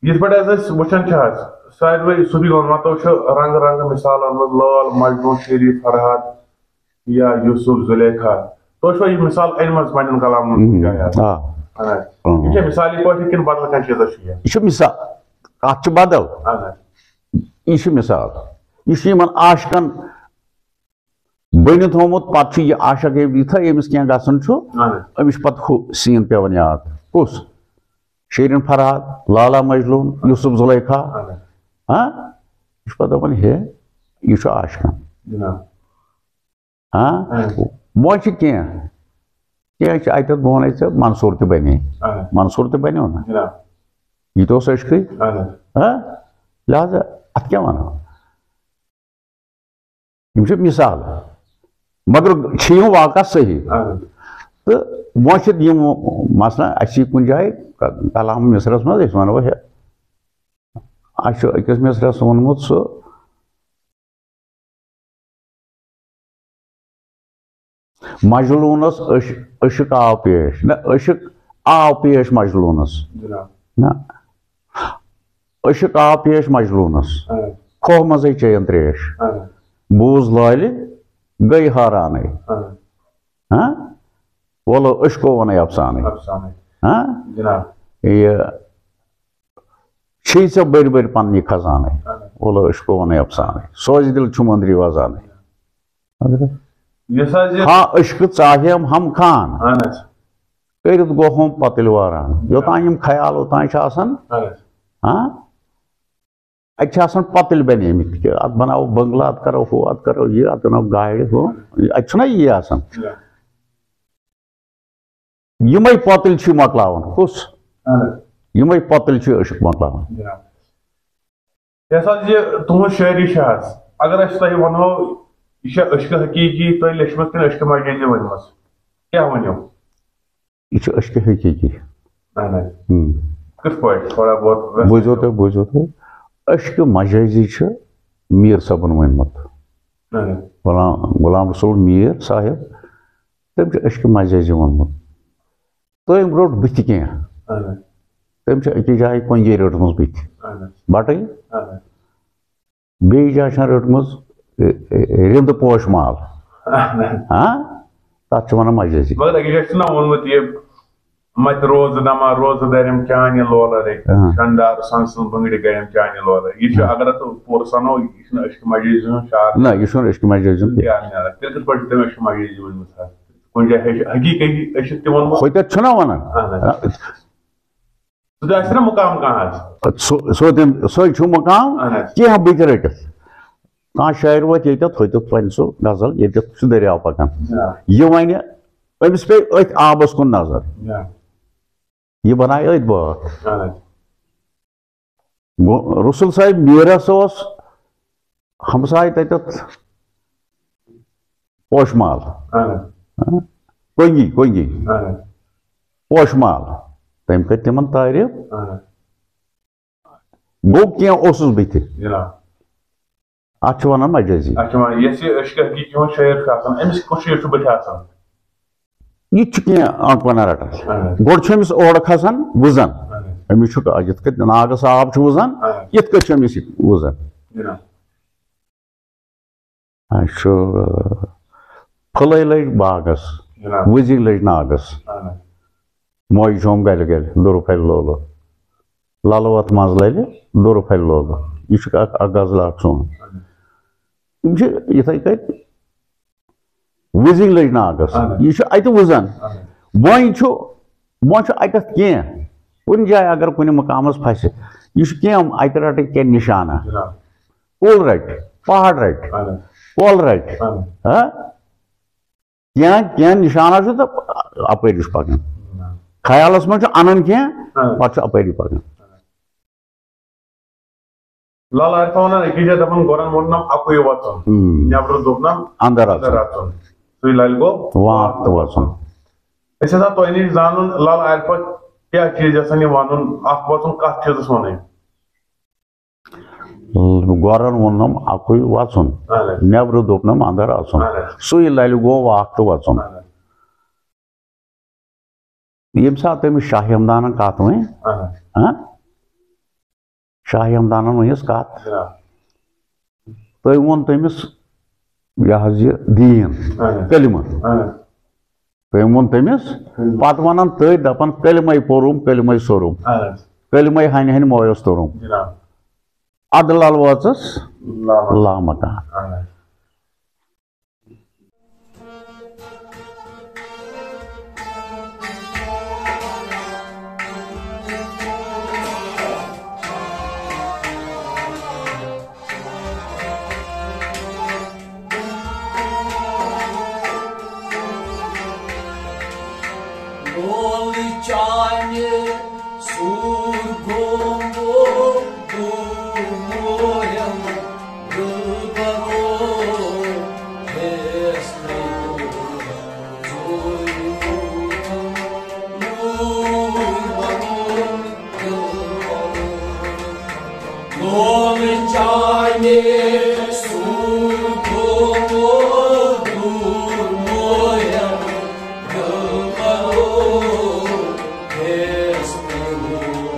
یِتھ پٲٹھۍ حظ أسۍ وٕچھان چھِ حظ، ساروٕے صوٗفی علماتو چھُ رنٛگہٕ رنٛگہٕ مثال اوٚنمُت، لال، مجنوٗن، شیری، فرہاد یا یوسف، زلیخا۔ تۄہہِ چھوا یہِ مثال أنمٕژ پننٮ۪ن کلامن منٛز کُنہِ جایہِ حظ؟ آ۔ اہن حظ۔ اۭں۔ یہِ چھا مثالی پٲٹھۍ کِنہٕ بدل کانٛہہ چیٖزا چھُ یہِ؟ یہِ چھُ مثال، کتھ چھِ بدل۔ اہن حظ۔ یہِ چھُ مثال۔ یہِ چھُ یِمن عاشقن بٔنِتھ ہومُت، پتہٕ چھُ یہِ عاشق ییٚمہِ یِتھے أمِس کینٛہہ گژھان چھُ، اہن حظ۔ أمِس چھُ پتہٕ ہُہ scene پٮ۪وان یاد۔ کُس؟ شیرین فرہاد، لالا مجنون، یوسف زلیخا۔ اہن حظ۔ ہاں؟ یہِ چھُ پتہٕ دپان، ہے، یہِ چھُ عاشقن۔ جناب۔ ہاں؟ اہن حظ۔ وۄنۍ چھِ کینٛہہ، کینٛہہ چھِ اَتٮ۪تھ، بہٕ وَنَے ژےٚ، منصوٗر تہِ بَنے۔ اہن حظ۔ منصوٗر تہِ بَنیو نہ۔ جناب۔ یہِ تہِ اوس عشقٕے۔ اہن حظ۔ ہاں؟ لہذا اَتھ کیٛاہ وَنو؟ یِم چھِ مثال، مگر چھِ یِم واقعہ صحیح۔ اہن حظ۔ تہٕ وۄنۍ چھِ یِم، مثلاً، اَسہِ چھِ کُنہِ جایہِ ک-، کلام مصرس منٛز، أسۍ وَنو ہے، اَسہِ چھُ أکِس مصرس ووٚنمُت سُہ، مجنوٗنس عش-، عشق آو پیش، نہ، عشق آو پیش مجنوٗنس۔ جناب۔ نہ، عشق آو پیش مجنوٗنس۔ اہن۔ کھوہ منٛزے چیٚیَن ترٛیش۔ اہن۔ بوٗز لالہِ، گٔے حٲرانٕے۔ اہن۔ ہاں؟ وولو عشقو ونے افسانٕے۔ افسانٕے۔ ہاں؟ جناب۔ یہِ چھِی ژےٚ بٔرۍ بٔرۍ پننہِ خزانٕے۔ اہن۔ وولو عشقو ونے افسانٕے۔ سوزِ دِل چھُم أنٛدری وزانٕے۔ یُس حظ یہِ ہا عشقہٕ ژاہیم ہم خان۔ اہن حظ۔ کٔرِتھ گوٚو ہم پتٕلۍ واران۔ یوٚتام یِم خیال اوٚتام چھِ آسان۔ اہن حظ۔ ہاں؟ اَتہِ چھِ آسان پتٕلۍ بَنیمٕتۍ کہِ اَتھ بَناوو بٔنٛگلہٕ، اَتھ کَرو ہُہ، اَتھ کَرو یہِ، اَتھ بَناوو گاڑِ ہُہ۔ اَتہِ چھُنہ یی آسان۔ جناب۔ یِمَے پتٕلۍ چھِ مۄکلاوان۔ کُس؟ اہن حظ۔ یِمَے پتٕلۍ چھِ عشق مۄکلاوان۔ جناب۔ یۄس حظ یہِ تُہٕنٛز شٲعری چھِ حظ، اگر أسۍ تۄہہِ وَنو، یہِ چھےٚ عشقہٕ حقیٖقی تۄہہِ لیٚچھمٕژ کِنہٕ عشقہٕ مجازی ؤنمٕژ؟ کیٛاہ ؤنِو؟ یہِ چھِ عشقِ حقیٖقی۔ اہن حظ۔ ہم۔ کِتھ پٲٹھۍ؟ تھوڑا بہت ویسٹ بوٗزِو کٔرِو۔ تُہۍ، بوٗزِو تُہۍ۔ عشقِ مجازی چھُ میٖر صٲبُن ووٚنمُت۔ اہن حظ۔ غلام، غلام رسول میٖر صاحب، تٔمۍ چھُ عشقِ مجازی ووٚنمُت۔ تٔمۍ روٚٹ بٕتھِ کینٛہہ۔ اہن حظ۔ تٔمۍ چھِ أکِس جایہِ کۄنگیٖر رٔٹمٕژ بٕتھِ۔ اہن حظ۔ بَٹٕنۍ۔ اہن حظ۔ بیٚیہِ جایہِ چھَنہٕ رٔٹمٕژ، اے، اے، رِنٛدٕ پوش مال۔ ہاں؟ تَتھ چھِ وَنان مجٲزی۔ مگر أکِس جایہِ چھُنہ ووٚنمُت یہِ، مَتہِ روزٕ نما روزٕ دَرٮ۪م چانہِ لولہٕ رٔٹۍ۔ ہاں۔ شاندار سَن سٕنٛز بٔنٛگرِ گٔیَم چانہِ لولہٕ۔ یہِ چھُ، ہاں۔ اگر اَتھ پوٗرٕ سَنو، یہِ چھُنہٕ عشق مجٲزی ہُنٛد شعر۔ نہ، یہِ چھُنہٕ عشق مجٲزی ہُنٛد کینٛہہ۔ کیٛاہ نیران؟ تیٚلہِ کِتھ پٲٹھۍ چھُ تٔمۍ عشق مجٲزی ؤنمٕژ حظ؟ کُنہِ جایہِ ہیٚچھ-، حقیٖقی عشق تہِ ووٚنمُت؟ ہُتٮ۪تھ چھُنہ وَنان۔ اَہَن حظ۔ سُہ تہِ آسہِ نا مُقام کانٛہہ حظ؟ سُہ، سُہ تٔمۍ، سُہ چھُ مُقام۔ اَہَن حظ۔ کینٛہہ بہٕ تہِ رٔٹِتھ۔ کانٛہہ شٲعر ووت ییٚتٮ۪تھ، ہُتٮ۪تھ وَنہِ سُہ غزل، ییٚتٮ۪تھ چھُ دٔریاو پَکان۔ جِناب۔ یہِ وَنہِ، أمِس پیٚیہِ أتھۍ آبَس کُن نظر۔ جِناب۔ یہِ بَنایہِ أتھۍ بٲتھ۔ اَہَن حظ۔ گوٚو، رسول صاحب میٖرَس اوس ہمساے تَتٮ۪تھ پوشہٕ مال۔ اَہَن حظ۔ ہاں؟ کۄنٛگی، کۄنٛگی۔ اَہَن حظ۔ پوشہٕ مال۔ تٔمۍ کٔرۍ تِمن تعریف۔ اَہَن حظ۔ گوٚو کینٛہہ اوسُس بہٕ تہِ۔ جِناب۔ اَتھ چھِ وَنان مجٲزی۔ اَتھ چھِ وَنان، یۄس یہِ عشق حقیٖقی ہُنٛد شٲعر چھُ آسان، أمِس کُس شٲعر چھُ بٕتھِ آسان؟ یہِ تہِ چھُ کینٛہہ آنٛکھ وَنان رَٹان۔ اَہَن حظ۔ گۄڈٕ چھُ أمِس اورٕ کھسان وُزَن۔ اَہَن حظ۔ أمِس چھُ یِتھ کٔنۍ ناگَس آب چھُ وُزَن، اَہَن حظ۔ یِتھ کٔنۍ چھُ أمِس یہِ وُزَن۔ جِناب۔ اَسہِ چھُ، پھٕلَے لٔج باغَس، جِناب۔ وُزِنۍ لٔج ناگَس۔ اَہَن حظ۔ موج چھوم گَلہِ گَلہِ، دوٚر پھَلہِ لولہٕ۔ لَلہٕ وَتھ منٛز لَلہِ، دوٚر پھَلہِ لولہٕ۔ یہِ چھُ اَکھ، اَکھ غزلہ اَکھ سون۔ اَہَن حظ۔ یِم چھِ یِتھَے کٔنۍ وُزِنۍ لٔج ناگَس۔ اَہَن حظ۔ یہِ چھُ اَتہِ وُزَن۔ اَہَن حظ۔ وۄنۍ چھُ، وۄنۍ چھُ اَتٮ۪تھ کینٛہہ۔ کُنہِ جایہِ اگر کُنہِ مُقامَس پھَسہِ، یہِ چھُ کینٛہہ اَتہِ رَٹٕنۍ کینٛہہ نِشانہ۔ جِناب۔ کُل رَٹہِ، پہاڑ رَٹہِ، اَہَن حظ۔ کۄل رَٹہِ۔ اَہَن حظ۔ ہاں؟ کینٛہہ، کینٛہہ نِشانہ چھُ تہٕ اَپٲری چھُ پَکان۔ جِناب۔ خیالَس منٛز چھُ اَنان کینٛہہ، اَہَن حظ۔ پَتہٕ چھُ اَپٲری پَکان۔ لال عارفہ وَنان أکِس جایہِ دَپان، گۄڈَن ووٚننَم اَکُے وَژُن، ہُم۔ نٮ۪برٕ دوٚپنَم اَندَر اَژُن۔ اَندَر اَژُن۔ سُے لَلہِ گوٚو واتھ تہٕ وَژُن۔ أسۍ ہسا تۄہہِ نِش زانُن، لال عارفہ کیٛاہ چیٖز یَژھان یہِ وَنُن، اَکھ وَژُن کَتھ چیٖزَس وَنٕنۍ؟ گۄڈَن ووٚننَم اَکُے وَژُن، اَہَن حظ۔ نٮ۪برٕ دوٚپنَم اَندَر اَژُن۔ اَہَن حظ۔ سُے لَلہِ گوٚو واتھ تہٕ وَژُن۔ اَہَن حظ۔ ییٚمہِ ساتہٕ تٔمِس شاہ ہمدانن کتھ ؤنۍ، اہن۔ ہاں؟ شاہ ہمدانن ؤنِس کتھ۔ جناب۔ تٔمۍ ووٚن تٔمِس، یہِ حظ یہِ دیٖن، اہن۔ کلمہٕ۔ اہن۔ تٔمۍ ووٚن تٔمِس، کلمہٕ۔ پتہٕ ونان تٔتھۍ دپان، کلمے پوٚرُم، کلمے سوٚرُم، اہن۔ کلمے ہنہِ ہنہِ مویس توٚرُم۔ جناب۔ ادٕ لل وٲژٕس لامکان۔ لامکان۔ اہن۔ لول چانہِ سوٗر گوٚو دوٗر مویم دلبرو، ہیس نوٗر بنو دلبرو۔ لول چانہِ سوٗر گوٚو دوٗر مویم دلبرو، ہیس نوٗر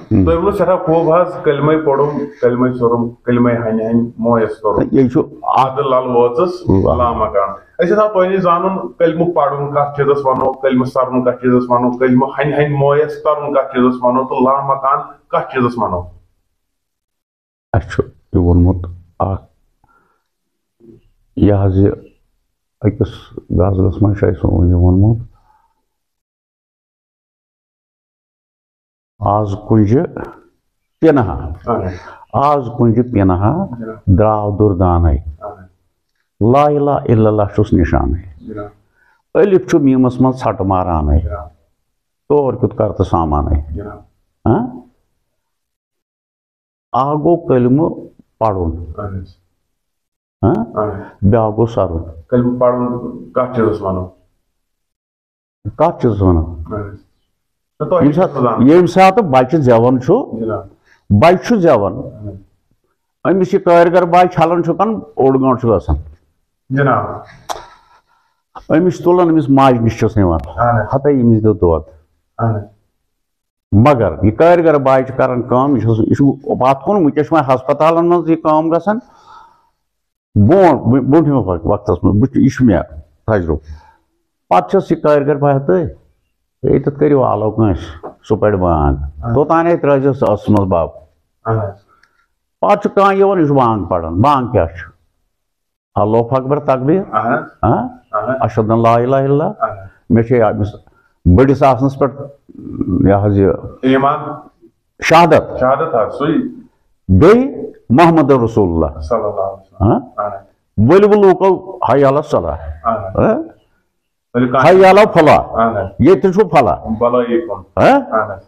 تۄہہِ ووٚنوٕ سٮ۪ٹھاہ خوٗب حظ، کلمے پوٚرُم، کلمے ژوٚرُم، کلمے ہنہِ ہنہِ مویس توٚرُم۔ یہِ چھُ اکھ عادل لل وٲژٕس واہ۔ لامکان۔ أسۍ ہسا تۄہہِ نِش زانُن، کلمہٕ پرُن کتھ چیٖزس ونو، کلمہٕ سرُن کتھ چیٖزس ونو، کلمہٕ ہنہِ ہنہِ مویس ترُن کتھ چیٖزس ونو تہٕ لامکان کتھ چیٖزس ونو؟ اَسہِ چھُ یہِ ووٚنمُت اَکھ، یہِ حظ یہِ أکِس غزلَس منٛز چھُ اَسہِ وۄنۍ یہِ ووٚنمُت، "آز کُنجہِ پِنہٕ ہا، اہن حظ۔ آز کُنجہِ پِنہٕ ہا جناب۔ درٛاو دُردانَے۔ اہن حظ۔ لا الہ الا اللہ چھُس نِشانَے۔ جناب۔ الف چھُ میٖمَس منٛز ژھٹہٕ مارانَے۔ جناب۔ تور کیُتھ کر تہٕ سامانَے۔" جناب۔ ہاں؟ اکھ گوٚو کلمہٕ پرُن، اہن حظ۔ ہاں؟ اہن حظ۔ بیٛاکھ گوٚو سرُن۔ کلمہٕ پرُن کتھ چیٖزس ونو؟ کتھ چیٖزس ونو؟ اہن حظ۔ تہٕ تۄہہِ ییٚمہِ کیٛاہ ساتہٕ، چھُو زانُن؟ ییٚمہِ ساتہٕ بچہِ زٮ۪وان چھُ، جناب۔ بچہِ چھُ زٮ۪وان، اہن حظ۔ أمِس یہِ کٲرۍ گر بایہِ چھلان چھُ کن اوٚڑ گٲنٛٹہٕ چھُ گژھان۔ جناب۔ أمِس چھِ تُلان، أمِس ماجہِ نِش چھِس نِوان، اہن حظ۔ ہتے أمِس دیُت دۄد۔ اہن حظ۔ مگر یہِ کٲرۍ گر باے چھِ کران کٲم، یہِ چھُس، یہِ چھُ پتھ کُن، وٕنکیٚس چھُ وۄنۍ ہسپتالن منٛز یہِ کٲم گژھان۔ برونٛٹھ، بہ-، برونٛٹھمہِ وق-، وقتس منٛز، بہٕ، یہِ چھُ مےٚ تجرُبہٕ۔ پتہٕ چھَس یہِ کٲرۍ گر باے ہتٕے، ییٚتٮ۪تھ کٔرِو آلو کٲنٛسہِ، سُہ پرِ بانٛگ۔ اہن۔ توٚتانے ترٛٲوزٮ۪س ٲسَس منٛز بب۔ اہن حظ۔ پتہٕ چھُ کانٛہہ یِوان، یہِ چھُ بانٛگ پران۔ بانٛگ کیٛاہ چھُ؟ اللہ اکبر، تکبیر۔ اہن حظ۔ ہاں؟ اہن حظ۔ اشہد ان لا الہ الا اللہ۔ اہن حظ۔ مےٚ چھے أمِس بٔڑِس آسنس پٮ۪ٹھ، یہِ حظ یہِ ایمان۔ شہادت۔ شہادت حظ، سُے۔ بیٚیہِ محمد رسول اللہ۔ صلی اللہ علیہ وسلم۔ ہاں؟ اہن حظ۔ ؤلِو لوٗکو حی علی الصلاح۔ اہن حظ۔ ہاں؟ ؤلِو کانٛہہ حی علی فلاح۔ اہن حظ۔ ییٚتہِ چھُ فلاح۔ بلٲیی کُن۔ ہاں؟ اہن حظ۔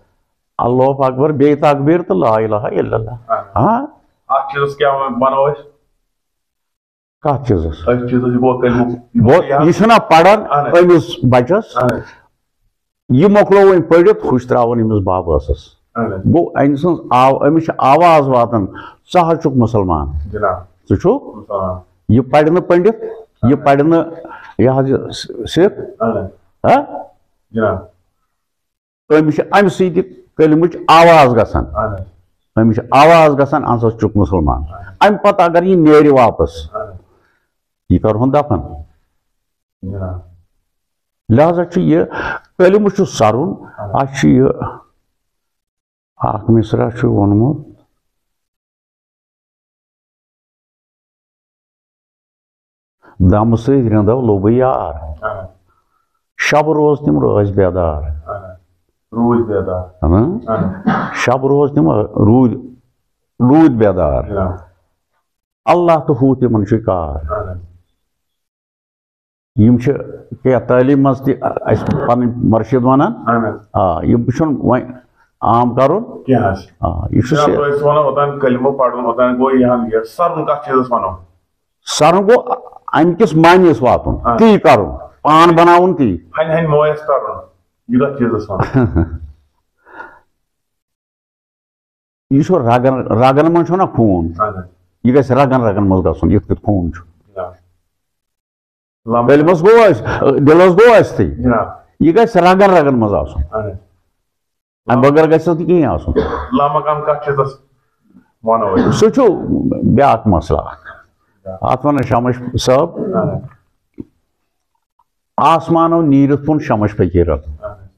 اللہ اکبر، بیٚیہِ تکبیر تہٕ لا الہ الا اللہ۔ اہن حظ۔ ہاں؟ اتھ چیٖزس کیٛاہ وَن-، وَنو أسۍ؟ کتھ چیٖزس؟ أتھۍ چیٖزس، یہِ گوٚو کلمہٕ، یہِ گوٚو گوٚو، یاد۔ یہِ چھُنہ پران اہن حظ۔ أمِس بچس، اہن حظ۔ یہِ مۄکلو وۄنۍ پٔرِتھ، ہُہ چھُ ترٛاوان أمِس بب ٲسس۔ اہن حظ۔ گوٚو، أمۍ سٕنٛز آو-، أمِس چھِ آواز واتان، "ژٕ حظ چھُکھ مُسلمان۔ جناب۔ ژٕ چھُکھ مُسلمان۔ یہِ پرِ نہٕ پٔنڈِت، یہِ اہن حظ۔ پرِ نہٕ، یہِ حظ یہِ س-، سِکھ۔" اہن حظ۔ ہا؟ جناب۔ أمِس چھِ اَمہِ سۭتۍ یہِ کلمٕچ آواز گژھان۔ اہن حظ۔ أمِس چھِ آواز گژھان، "اَہن سا، ژٕ چھُکھ مُسلمان۔" اہن حظ۔ اَمہِ پتہٕ اگر یہِ نیرِ واپس، اہن حظ۔ یہِ کرہون دفن۔ جناب۔ لہذا چھُ یہِ کلمہٕ چھُ سرُن، اہن حظ۔ اَتھ چھُ یہِ اکھ مصرع چھُ ووٚنمُت، "دمہٕ سۭتۍ رِنٛدو لوٚبہٕ یار۔ اہن۔ شب روز تِم رٲزۍ بیدار۔" اہن۔ روٗدۍ بیدار۔ اہن۔ اہن۔ شب روز تِم روٗدۍ، روٗدۍ بیدار۔ جناب۔ اللہ تہٕ ہُہ تِمن چھُے کار۔ اہن۔ یِم چھِ کینٛہہ تعلیٖم منٛز تہِ اَسہِ پَنٕنۍ مُرشِد وَنان۔ اہن حظ۔ آ، یہِ چھُنہٕ وۄنۍ عام کَرُن۔ کینٛہہ حظ۔ آ، یہِ چھُ جناب، سے- تُہۍ ٲسِو وَنان اوٚتام کلمہٕ پَرُن، اوٚتام گوٚو یہِ ہن یہِ۔ سَرُن کَتھ چیٖزَس وَنو؟ سَرُن گوٚو اَمہِ کِس معنیَس واتُن، آ۔ تی کَرُن، پان بَناوُن تی۔ ہَنہِ ہَنہِ مویَس تَرُن، یہِ کَتھ چیٖزَس وَنو؟ یہِ چھُ رگن، رگن منٛز چھُنہ خوٗن، اہن حظ۔ یہِ گژھِ رگن رگن منٛز گژھُن، یِتھ کٔنۍ خوٗن چھُ۔ لامکان۔ علمس گوٚو ٲسۍ، دِلس گوٚو ٲسۍتھٕے۔ جناب۔ یہِ گژھِ رگن رگن منٛز آسُن۔ اہن حظ۔ امہِ بغٲر گژھِ نہٕ کِہیٖنۍ آسُن۔ لامکان کتھ چیٖزس ونو أسۍ؟ سُہ چھُ بیٛاکھ مسلہٕ اکھ۔ اتھ ونان شمش صٲب، اہن حظ۔ آسمانو نیٖرِتھ پوٚن شمش فقیٖرن۔ اہن حظ۔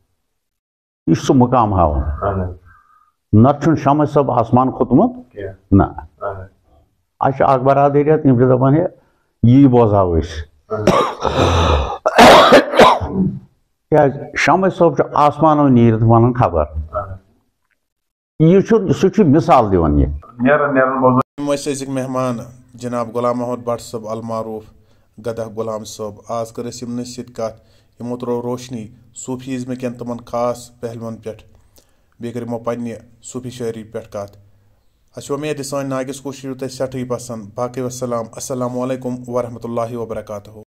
یہِ چھُ سُہ مقام ہاوان۔ اہن حظ۔ نتہٕ چھُنہٕ شمش صٲب آسمان کھوٚتمُت۔ کینٛہہ۔ نہ۔ اہن حظ۔ اسہِ چھِ اکھ برادری اتھ، یِم چھِ دپان، ہے، یی بوزہاو أسۍ۔ اہن حظ۔ کیازِ شمش صٲب چھُ آسمانو نیٖرِتھ ونان خبر۔ اہن حظ۔ یہِ چھُ، سُہ چھُ مثال دِوان یہِ۔ نیران نیران بوزو۔ یِم ٲسۍ أزِکۍ مہمان جناب غلام محمد بٹ صٲب المعروف گدہ غلام صٲب۔ آز کٔر اَسہِ یِمنٕے سۭتۍ کَتھ، یِمو ترٲو روشنی صوفیزم کٮ۪ن تِمن خاص پہلوَن پٮ۪ٹھ، بیٚیہِ کٔر یِمو پننہِ صوفی شٲعری پٮ۪ٹھ کَتھ۔ اَسہِ چھِ وۄمید یہِ سٲنۍ ناگِس کوٗشِش یِیو تۄہہِ سٮ۪ٹھٕے پسنٛد۔ باقٕے وسلام، السلام علیکم ورحمۃ اللہ وبرکاتہ۔